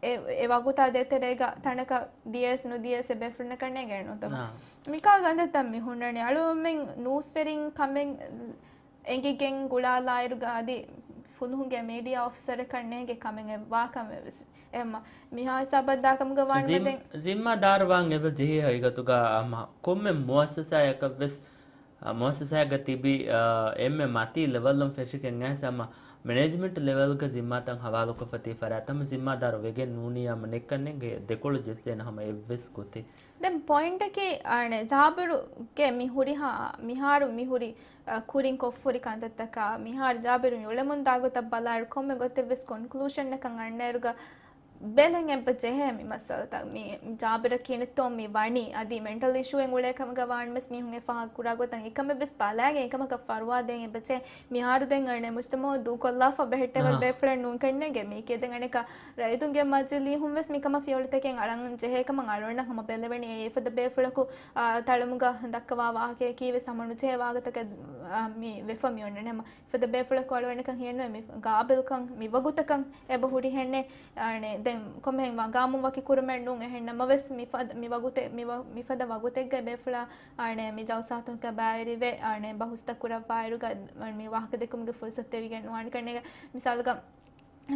އެ، އެ ވަގުތާ ދޭތެރޭގަ ތަނަކަށް ދިޔަސް ނުދިޔަސް އެ ބޭފުޅުންނަކަށް ނޭނގޭނެ ނޫންތަ؟ އާ. މިކާ ކަންތައްތައް މި ހުންނަނީ އަޅުގަނޑުމެން ނޫސްވެރިން ކަމެއް އެނގިގެން ގުޅާލާއިރުގަ އަދި ފުލުހުންގެ މީޑިއާ އޮފިސަރަކަށް ނޭނގެ ކަމެއް ވާކަމެއް ވެސް. އެހެންމަ މިހާ ހިސާބަށް ދާކަމުގަ ވާންމަ ޒިން-، ދެން. ޒިންމާދާރު ވާން އެބަ ޖެހޭ ހަގީގަތުގަ ހަމަ ކޮންމެ މުއައްސަސާއަކަށް ވެސް، އާ، މުއައްސަސާއެއްގަ ތިބި، އާ، އެންމެ މަތީ ލެވަލުން ފެށިގެން އައިސް ހަމަ މެނޭޖްމަންޓް ލެވަލްގަ ޒިންމާތައް ހަވާލުކޮށްފަ ތި ފަރާތް ހަމަ ޒިންމާދާރު ވެގެން ނޫނީ ހަމަ ނެތްކަންނޭނގެ ދެކޮޅު ޖެއްސޭނެ ހަމަ އެއްވެސް ގޮތެއް. ދެން ޕޮއިންޓަކީ، އަނެއް، ޖާބިރުގެ މި ހުރިހާ، މިހާރު މި ހުރި، އަ، ކުރިން ކޮށްފަ ހުރި ކަންތައްތަކާ، މިހާރު ޖާބިރު މި އުޅެމުންދާ ގޮތަށް ބަލާއިރު ކޮންމެ ގޮތެއް ވެސް ކޮންކްލޫޝަންއަކަށް އަންނައިރުގަ ބެލެން އެބަ ޖެހޭ މި މައްސަލަތައް. މި ޖާބިރަށް ކިހިނެއްތޯ މި ވަނީ، އަދި މެންޓަލް އިޝޫއެއް އުޅޭ ކަމުގަ ވާން ވެސް މީހުން އެ ފާހަގަ ކުރާ ގޮތަށް އެކަމެއް ވެސް ބަލާގެން އެކަމަކަށް ފަރުވާ ދޭން އެބަ ޖެހޭ. މިހާރު ދެން އަނެއް މުޖްތަމައު ދޫކޮށްލާފަ ބެހެއްޓެވި އާ. ބޭފުޅެއް ނޫން ކަންނޭނގެ މީކީ. ދެން އަނެއްކާ ރައްޔިތުންގެ މަޖިލީހުން ވެސް މިކަމަށް ފިޔަވަޅުތަކެއް އަޅަން ޖެހޭ ކަމަށް އަޅުގަނޑަށް ހަމަ ބެލެވެނީ. އެ އެފަދަ ބޭފުޅަކު، އާ، ތަޅަމުގަ ދައްކަވާ ވާހަކަޔަކީ ވެސް ހަމަ ނުޖެހޭ ވާހަކަތަކެއް، އާ، މި ވެފަ މި އޮންނަނީ. ހަމަ އެފަދަ ބޭފުޅަކު އަޅުގަނޑަކަށް ހިޔެއްނުވޭ މި ގާބިލްކަން، މި ވަގުތަކަން އެބަ ހުރިހެންނެއް. އާނެ، ދެން ކޮންމެހެން މަގާމުން ވަކި ކުރުމެއް ނޫން. އެހެން ނަމަވެސް މިފަދަ، މި ވަގުތެއް، މި ވަ-، މިފަދަ ވަގުތެއްގަ ބޭފުޅާ، އާނެ، މި ޖަލްސާތަކަށް ބައިވެރިވެ، އާނެ، ބަހުސްތައް ކުރައްވާއިރުގަ މި ވާހަކަ ދެއްކުމުގެ ފުރުސަތު ދެވިގެން ނުވާނެ ކަންނޭނގެ. މިސާލުގަ،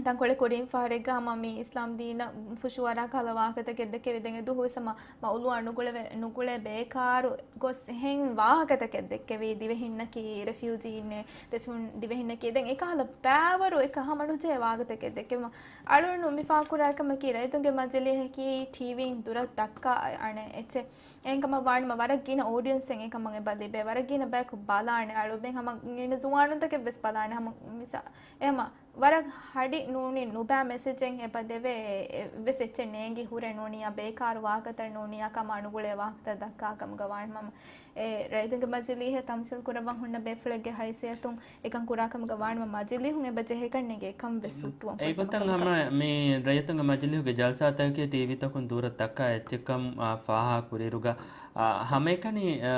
ތަންކޮޅެއް ކުރިން ފަހަރެއްގަ ހަމަ މި އިސްލާމް ދީނަށް ފުށުއަރާ ކަހަލަ ވާހަކަތަކެއް ދެއްކެވި. ދެން އެ ދުވަހުވެސް ހަމަ މައުލޫއާ ނުގުޅެވޭ، ނުގުޅޭ ބޭކާރު ގޮސް އެހެން ވާހަކަތަކެއް ދެއްކެވި. ދިވެހިންނަކީ ރެފިއުޖީއިންނޭ، ދެފުން-، ދިވެހިންނަކީ ދެން އެކަހަލަ ބައިވަރު އެކަ ހަމަ ނުޖެހޭ ވާހަކަތަކެއް ދެއްކެވި. އަޅުގަނޑު މި ފާހަގަކުރާ ކަމަކީ ރައްޔިތުންގެ މަޖިލީހަކީ ޓީވީއިން ދުރަށް ދައްކާ އަނެއް އެއްޗެއް. އެހެންކަމަށް ވާނަމަ ވަރަށް ގިނަ އޯޑިއެންސެއް އެކަމަށް އެބަ ލިބޭ. ވަރަށް ގިނަ ބަޔަކު ބަލާނެ. އަޅުގަނޑު ހަމަ ގިނަ ޒުވާނުންތަކެއް ވެސް ބަލާނެ. ހަމަ މިސާ-، އެ ހަމަ ވަރަށް ހަޑި ނޫނީ ނުބައި މެސެޖެއް އެބަ ދެވޭ. އެ-، އެއްވެސް އެއްޗެއް ނޭނގި ހުރެ ނޫނިއްޔާ، ބޭކާރު ވާހަކަތައް ނޫނިއްޔާ، ކަމާ ނުގުޅޭ ވާހަކަތައް ދައްކާ ކަމުގަ ވާނަމަ، އެ ރައްޔިތުންގެ މަޖިލީހެއް ތަމްސީލް ކުރައްވަން ހުންނަ ބޭފުޅެއްގެ ހައިސިއްޔަތުން އެކަން ކުރާ ކަމުގަ ވާނަމަ، މަޖިލީހުން އެބަ ޖެހޭ ކަންނޭނގެ އެކަން ވެސް ހުއްޓުވަން އެގޮތަށް ހަމަ މި ރައްޔިތުންގެ މަޖިލީހުގެ ޖަލްސާތަކަކީ ޓީވީތަކުން ދުރަށް ދައްކާ އެއްޗެއްކަން، އާ، ފާހަގަ ކުރިއިރުގަ، އާ، ހަމައެކަނި، އާ،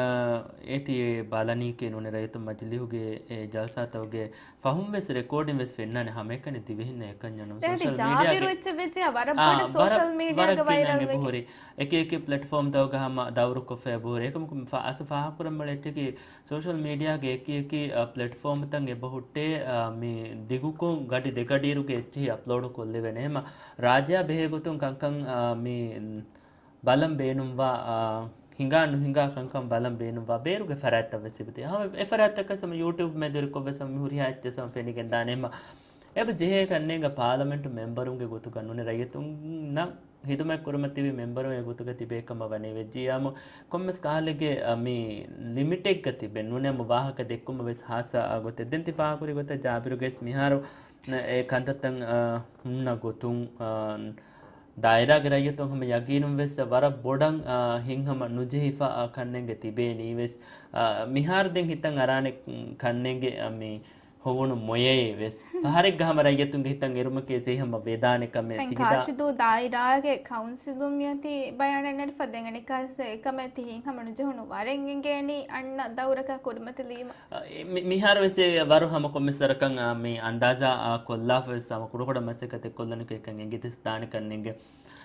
އޭތި ބަލަނީކީ ނޫނީ ރައްޔިތުން މަޖިލީހުގެ އެ ޖަލްސާތަކުގެ ފަހުން ވެސް ރެކޯޑިން ވެސް ފެންނާނެ ހަމައެކަނި ދިވެހިންނަށް އެކަންޏަށް ނޫން. ދެން އަދި ސޯޝަލް ޖާބިރު މީޑިއާގެ އެއްޗެއް ވެއްޖެއްޔާ ވަރަށް އާ، ބޮޑަށް ވަރަށް، ސޯޝަލް މީޑިއާގަ ވަރަށް ގިނަ ވައިރަލް ވެގެން. އެބަހުރި. އެކި އެކި ޕްލެޓްފޯމްތަކުގަ ހަމަ ދައުރުކޮށްފަ އެބަހުރި. އެކަމަކު ފަ-، އަސް ފާހަގަކުރަން މަޅި އެއްޗަކީ ސޯޝަލް މީޑިއާގެ އެކި އެކި، އަ، ޕްލެޓްފޯމްތައް އެބަހުއްޓޭ، އަ، މި ދިގުކޮށް ގަޑި ދެގަޑިއިރުގެ އެއްޗިހި އަޕްލޯޑު ކޮށްލެވޭނެ. އެހެމަ ރާއްޖެއާ ބެހޭ ގޮތުން ކަންކަން، އަ، މި ބަލަން ބޭނުންވާ، އާ، ހިނގާ ނުހިނގާ ކަންކަން ބަލަން ބޭނުންވާ ބޭރުގެ ފަރާތްތައް ވެސް ތިބިތި. ހަމަ އެ ފަރާތްތަކަށް ހަމަ ޔޫޓިއުބް މެދުވެރިކޮށް ވެސް ހަމަ މި ހުރިހާ އެއްޗެއް ހަމަ ފެނިގެން ދާނެ. އެމަ އެބަ ޖެހޭ ކަންނޭނގެ ޕާލަމެންޓު މެމްބަރުންގެ ގޮތުގަ ނޫނީ ރައްޔިތުންނަށް ހިދުމަތް ކުރުމަށް ތިބި މެމްބަރުން އެ ގޮތުގަ ތިބޭ ކަމަށް ވަނީ ވެއްޖިއްޔާމު ކޮންމެސް ކަހަލަގެ، އަ، މި ލިމިޓެއްގަ ތިބެން ނޫނީ ހަމަ ވާހަކަ ދެއްކުމަށް ވެސް ހާއްސަ، އަ، ގޮތެއް. ދެން ތި ފާހަގަކުރި ގޮތަށް ޖާބިރުގެ ވެސް މިހާރު އެ ކަންތައްތައް، އަ، ހުންނަ ގޮތުން، އަ، ދާއިރާގެ ރައްޔިތުން ހަމަ ޔަގީނުން ވެސް ވަރަށް ބޮޑަށް، އާ، ހިތްހަމަ ނުޖެހިފަ، އާ، ކަންނޭނގެ ތިބޭނީ ވެސް، އާ، މިހާރު ދެން ހިތަށް އަރާނެ ކަންނޭނގެ، އާ، މި ހޮވުނު މޮޔައެއް ވެސް. ފަހަރެއްގަ ހަމަ ރައްޔިތުންގެ ހިތަށް އެރުމަކީ ވެސް ހަމަ ވެދާނެ ކަމެއް. ދެން ސިނގިދާ ކާށިދޫ ދާއިރާގެ ކައުންސިލުން މިއޮތީ ބަޔާނެއް ނެރެފަ ދެން އަނެއްކާސް އެކަމެއް ތި ހިތްހަމަ ނުޖެހުނު ވަރެއް އެނގޭނީ އަންނަ ދައުރަކަށް ކުރިމަތިލީމަ. އަ، އެ، މި-، މިހާރު ވެސް އެ ވަރު ހަމަ ކޮންމެސް ވަރަކަށް، އާ، މި އަންދާޒާ، އާ، ކޮށްލާފަ ވެސް ހަމަ ކުޑަކުޑަ މަސައްކަތެއް ކޮށްލަނިކޮށް އެކަން އެނގިދިސް ދާނެ ކަންނޭނގެ.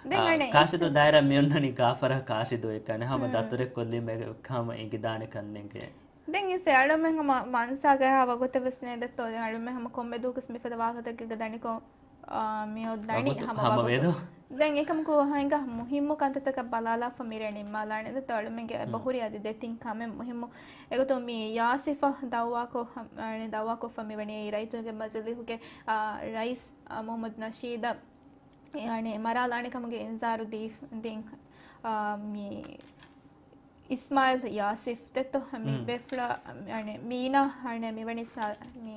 ދެން އާ، އަނެއް ކާށިދޫ އިސް- ދާއިރާ މި އޮންނަނީ ގާފަރާ ކާށިދޫ އެކަނި ހަމަ ހުން. ދަތުރެއް ކޮށްލީމަ ހަމަ އެނގިދާނެ ކަންނޭނގެ. ދެން އިސް އަޅުމެން ހަމަ މަންސާގަ އެހާ ވަގުތެއް ވެސް ނޭދެއްތޯ. ދެން އަޅުމެން ހަމަ ކޮންމެ ދުވަހަކުސް މިފަދަ ވާހަކަތަކެއްގަ ދަނިކޮށް، އާ، މިއޮތް ދަނީ ވަގުތު ހަމަ ހަމަ ވަގުތު. ވެދޯ. ދެން އެކަމަކު ހައިގަ މުހިއްމު ކަންތައްތަކަށް ބަލާލާފަ މިރޭ ނިންމާލާނެ. ދެ ތަޅުމެންގެ އެބަހުރި އަދި ދެތިން ކަމެއް މުހިއްމު. އެގޮތުން މި ޔާސިފަށް ދައުވާކޮށް، އަނެ، ދައުވާކޮށްފަ މިވަނީ ރައްޔިތުންގެ މަޖިލީހުގެ، އާ، ރައީސް، އާ، މުހައްމަދު ނަޝީދަށް، އަނެ، މަރާލާނެ ކަމުގެ އިންޒާރު ދީ، ދިން، އާ، މި އިސްމާއިލް ޔާސިފް ދެއްތޯ މި ބޭފުޅާ، އަނެ، މީނާ، އަނެ، މިވަނީ ސާ-، މި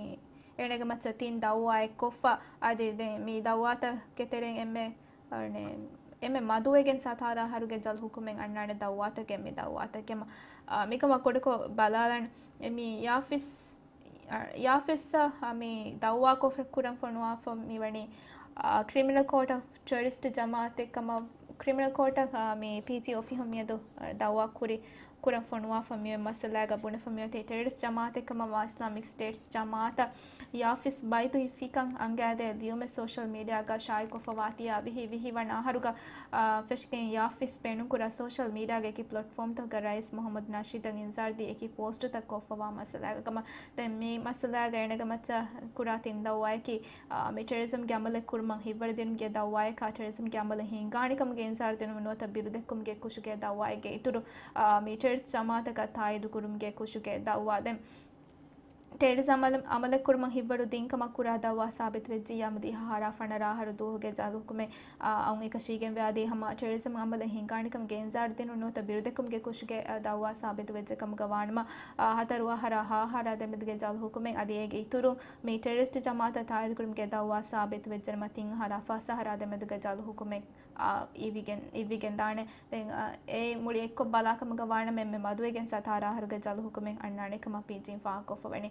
އޭނަގެ މައްޗަށް ތިން ދައުވާއެއް ކޮށްފަ، އަދި ދެން މި ދައުވާތަކެއް ތެރެއިން އެންމެ، އަނެ، އެންމެ މަދުވެގެން ސަތާރަ އަހަރުގެ ޖަލް ހުކުމެއް އަންނާނެ ދައުވާތަކެއް މި ދައުވާތަކެއް. އާ، މިކަމަށް ކުޑަކޮށް ބަލާލަން މި ޔާފިސް، އަ، ޔާފިސްއަށް، އަ، މި ދައުވާކޮށް ކުރަން ފޮނުވާފަ މިވަނީ، އަ، ކްރިމިނަލް ކޯޓަށް ޓެރަރިސްޓް ޖަމާއަތެއް ކަމަށް، ކްރިމިނަލް ކޯޓަށް، އަ، މި ޕީޖީ އޮފީހުން މިއަދު، އަ، ދައުވާ ކުރި، ކުރަން ފޮނުވާފަ މި މައްސަލާގަ ބުނެފަ މިއޮތީ ޓެރަރިސްޓް ޖަމާއަތެއް ކަމަށްވާ އިސްލާމިކް ސްޓޭޓްސް ޖަމާއަތަށް ޔާފިސް ބައިތު ހިފިކަން އަނގައިދޭ ލިޔުމެއް ސޯޝަލް މީޑިއާގަ ޝާއިއުކޮށްފަވާތީއާ ވިހި، ވިހި ވަނަ އަހަރުގަ، އާ، ފެށިގެން ޔާފިސް ބޭނުންކުރާ ސޯޝަލް މީޑިއާގެ އެކި ޕްލެޓްފޯމްތަކުގަ ރައީސް މުހައްމަދު ނަޝީދަށް އިންޒާރުދީ އެކި ޕޯސްޓުތައް ކޮށްފަވާ މައްސަލާގަ ކަމަށް. ދެން މި މައްސަލާގަ އޭނަގެ މައްޗަށް ކުރާ ތިން ދައުވާއަކީ، އާ، މި ޓެރަރިޒަމްގެ އަމަލެއް ކުރުމަށް ހިއްވަރު ދިނުމުގެ ދައުވާއަކާ ޓެރަރިޒަމްގެ އަމަލެއް ހިންގާނެ ކަމުގެ އިންޒާރު ދިނުމަށް ނުވަތަ ބިރުދެއްކުމުގެ ކުށުގެ ދައުވާއެއްގެ އިތުރު، އާ، މި ޓެރަރިސްޓް ޖަމާއަތަކަށް ތާއީދު ކުރުމުގެ ކުށުގެ ދައުވާ. ދެން ޓެރަރިޒަމް އަމަލެއް ކުރުމަށް ހިއްވަރު ދިން ކަމަށް ކުރާ ދައުވާ ސާބިތުވެއްޖިއްޔާމު ދިހަ އަހަރާ ފަނަރަ އަހަރު ދުވަހުގެ ޖަލު ހުކުމެއް، އާ، އައުން އެކަށީގެންވެ އަދި ހަމަ ޓެރަރިޒަމް އަމަލެއް ހިންގާނެ ކަމުގެ އިންޒާރު ދިނުން ނުވަތަ ބިރުދެއްކުމުގެ ކުށުގެ، އާ، ދައުވާ ސާބިތުވެއްޖެ ކަމުގަ ވާނަމަ، އާ، ހަތަރު އަހަރާ ހަ އަހަރާ ދެމެދުގެ ޖަލު ހުކުމެއް އަދި އޭގެ އިތުރު މި ޓެރަރިސްޓް ޖަމާއަތަށް ތާއީދުކުރުމުގެ ދައުވާ ސާބިތުވެއްޖެނަމަ ތިން އަހަރާ ފަސް އަހަރާ ދެމެދުގެ ޖަލު ހުކުމެއް، އާ، އިވިގެން، އިވިގެންދާނެ. ދެން، އާ، އެ މުޅި އެއްކޮށް ބަލާކަމުގަ ވާނަމަ އެންމެ މަދުވެގެން ސަތާރަ އަހަރުގެ ޖަލު ހުކުމެއް އަންނާނެ ކަމަށް ޕީޖީން ފާހަގަކޮށްފަވަނީ.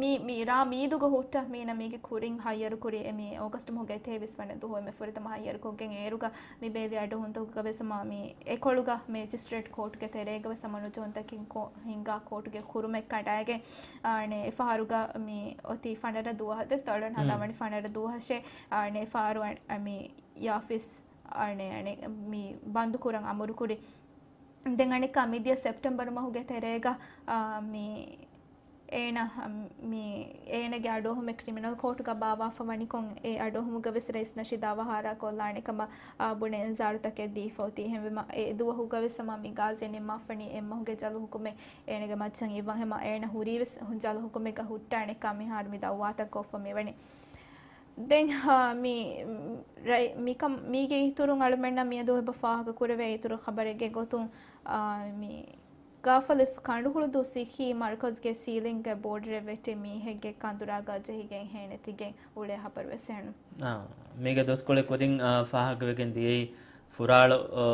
މި، މި ރާ މީދުގަ ހުއްޓަ މީނަ މީގެ ކުރިން ހައްޔަރުކުރި އެ މި އޯގަސްޓް މަހުގެ ތޭވީސް ވަނަ ދުވަހު އެންމެ ފުރަތަމަ ހައްޔަރުކޮށްގެން އޭރުގަ މި ބޭއްވި އަޑުއެހުންތަކުގަ ވެސް ހަމަ މި އެކޮޅުގަ މެޖިސްޓްރޭޓް ކޯޓުގެ ތެރޭގަ ވެސް ހަމަ ނުޖެހުންތަކެއް ކޯ-، ހިންގާ ކޯޓުގެ ހުރުމެއް ކަނޑައިގެން އަނެއް އެފަހަރުގަ މި އޮތީ ފަނަރަ ދުވަހަށް ދެ ތޮޅުން ހަދާ ވަނީ ފަނަރަ ދުވަހަށޭ އަނެއް އެފަހަރު އަން-، އަ، މި ޔާފިސް އަނެއް، އަނެއް މި ބަންދު ކުރަން އަމުރުކުރި. ދެން އަނެއްކާ މިދިޔަ ސެޕްޓެމްބަރު މަހުގެ ތެރޭގަ، އާ، މި އޭނަ، މި އޭނަގެ އަޑުއެހުމެއް ކްރިމިނަލް ކޯޓުގަ ބާއްވާފަ ވަނިކޮށް، އެ އަޑުއެހުމުގަ ވެސް ރައީސް ނަޝީދާ އަވަހާރަ ކޮށްލާނެ ކަމަށް، އާ، ބުނެ އިންޒާރުތަކެއް ދީފަ އޮތީ. އެހެންވީމަ، އެ ދުވަހުގަ ވެސް ހަމަ މި ގާޒީ ނިންމާފަނީ އެއްމަހުގެ ޖަލު ހުކުމެއް އޭނަގެ މައްޗަށް އިއްވަން. ހަމަ އޭނަ ހުރީ ވެސް ޖަލު ހުކުމެއްގަ ހުއްޓާނެ ކަމިހާރު މި ދައުވާތައް ކޮށްފަ މިވަނީ. ދެން، އާ، މި، މި ރައި-، މިކަން، މީގެ އިތުރުން އަޅުމެންނަށް މިއަދު އެބަ ފާހަގަ ކުރެވޭ އިތުރު ޚަބަރެއްގެ ގޮތުން، އާ، މި ގާފަލިފް ކަނޑުހުޅުދޫ ސިއްހީ މަރުކަޒުގެ ސީލިންގ ބޯޑަރެއް ވެއްޓި މީހެއްގެ ކަނދުރާގަ ޖެހިގެން ހޭނެތިގެން އުޅޭ ޚަބަރު ވެސް އެހުނު. އާ، މީގެ ދުވަސްކޮޅެއް ކުރިން، އާ، ފާހަގަވެގެން ދިޔައީ ފުރާޅު، އާ،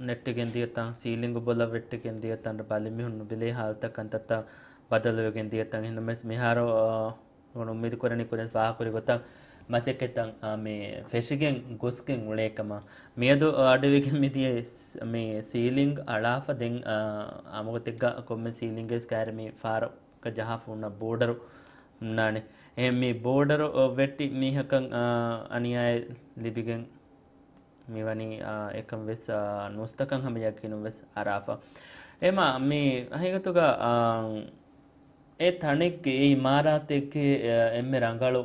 ނެއްޓިގެން ދިޔަތަން، ސީލިންގ ބޮލަށް ވެއްޓިގެން ދިޔަތަން، ބަލިމީހުން ނުބެލޭ ހާލަތަށް ކަންތައްތައް ބަދަލުވެގެން ދިޔަތަން. އެހެންނަމަވެސް މިހާރު، އާ، އުންމީދު ކުރަނީ ކުރިން ފާހަގަކުރި ގޮތަށް މަސައްކަތްތައް، އާ، މި ފެށިގެން ގޮސްގެން އުޅޭ ކަމަށް. މިއަދު އަޑުއިވިގެން މިދިޔަ ސް-، މި ސީލިންގ އަޅާފަ ދެން، އާ، އާ، އަމުގޮތެއްގަ ކޮންމެ ސީލިންގެސް ކައިރި މި ފާރަކަށް ޖަހާފަ ހުންނަ ބޯޑަރު ހުންނާނެ. އެހެން މި ބޯޑަރު ވެއްޓި މީހަކަށް، އާ، އަނިޔާއެއް ލިބިގެން މިވަނީ، އާ، އެކަން ވެސް، އާ، ނުސްތަކަން ހަމަ ޔަޤީނުން ވެސް އަރާފަ. އެމާ މި ހަގީގަތުގަ، އާ، އެ ތަނެއްގެ އެ އިމާރާތެއްގެ، އާ، އެންމެ ރަނގަޅު،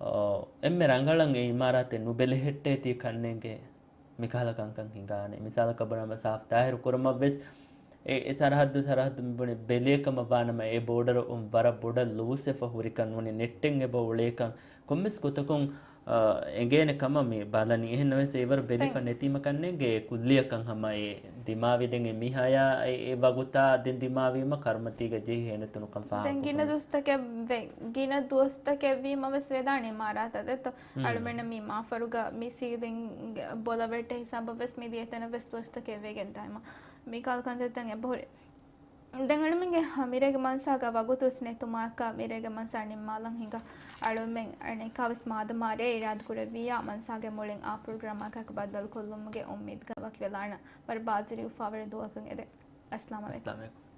އާ، އެންމެ ރަނގަޅަށް އެ އިމާރާތެއް ނުބެލެހެއްޓޭތީ ކަންނޭނގެ މިކަހަލަ ކަންކަން ހިނގާނެ. މިސާލަކަށް ބުނަމަ ސާފު ތާހިރު ކުރުމަށް ވެސް އެ، އެ ސަރަހައްދު، ސަރަހައްދު މި ބުނި ބެލޭ ކަމަށް ވާނަމަ އެ ބޯޑަރު ވަރަށް ބޮޑަށް ލޫސްވެފަ ހުރިކަން ނޫނީ ނެއްޓެން އެބަ އުޅޭކަން ކޮންމެސް ގޮތަކުން، އާ، އެނގޭނެ ކަމަށް މި ބަލަނީ. އެހެންނަމަވެސް އެވަރު ބެލިފަ ތެ- ނެތީމަ ކަންނޭނގެ ކުއްލިއަކަށް ހަމަ އެ ދިމާވި ދެން އެ މީހާޔާ އެ، އެ ވަގުތާ ދެން ދިމާވީމަ ކަރުމަތީގަ ޖެހި ހޭނެތުނުކަން ދެން ފާހަގަ ގިނަ ކުރުން. ދުވަސްތަކެއް ވެ-، ގިނަ ދުވަސްތަކެއް ވީމަ ވެސް ވެދާނެ އިމާރާތަށް ދެއްތޯ. ހުން. އަޅުމެންނަށް މި މާފަރުގަ މި ސީލިންގ ބޮލަށް ވެއްޓޭ ހިސާބަށް ވެސް މި ދިޔަ ތަނަށް ވެސް ދުވަސްތަކެއް ވެގެން ދާއިމަ މި ކަހަލަ ކަންތައްތައް އެބަހުރި. ދެން އަޅުމެންގެ މިރޭގެ މަންސާގަ ވަގުތު ވެސް ނެތުމާއެކާ، މިރޭގެ މަންސާ ނިންމާލަން ހިނގާ އަޅުމެން އަނެއްކާވެސް މާދަމާ ރޭ އިރާދަކުރެއްވިއްޔާ، މަންސާގެ މުޅިން އާ ޕްރޮގްރާމަކަށް ބައްދަލުކޮށްލުމުގެ އުއްމީދުގަ ވަކިވެލާނަން. ވަރަށް ބާޒިރީ އުފާވެރި ދުވަހަކަށް އެދެން. އައްސަލާމު ޢަލައިކުމް. އައްސަލާމު ޢަލައިކުމް.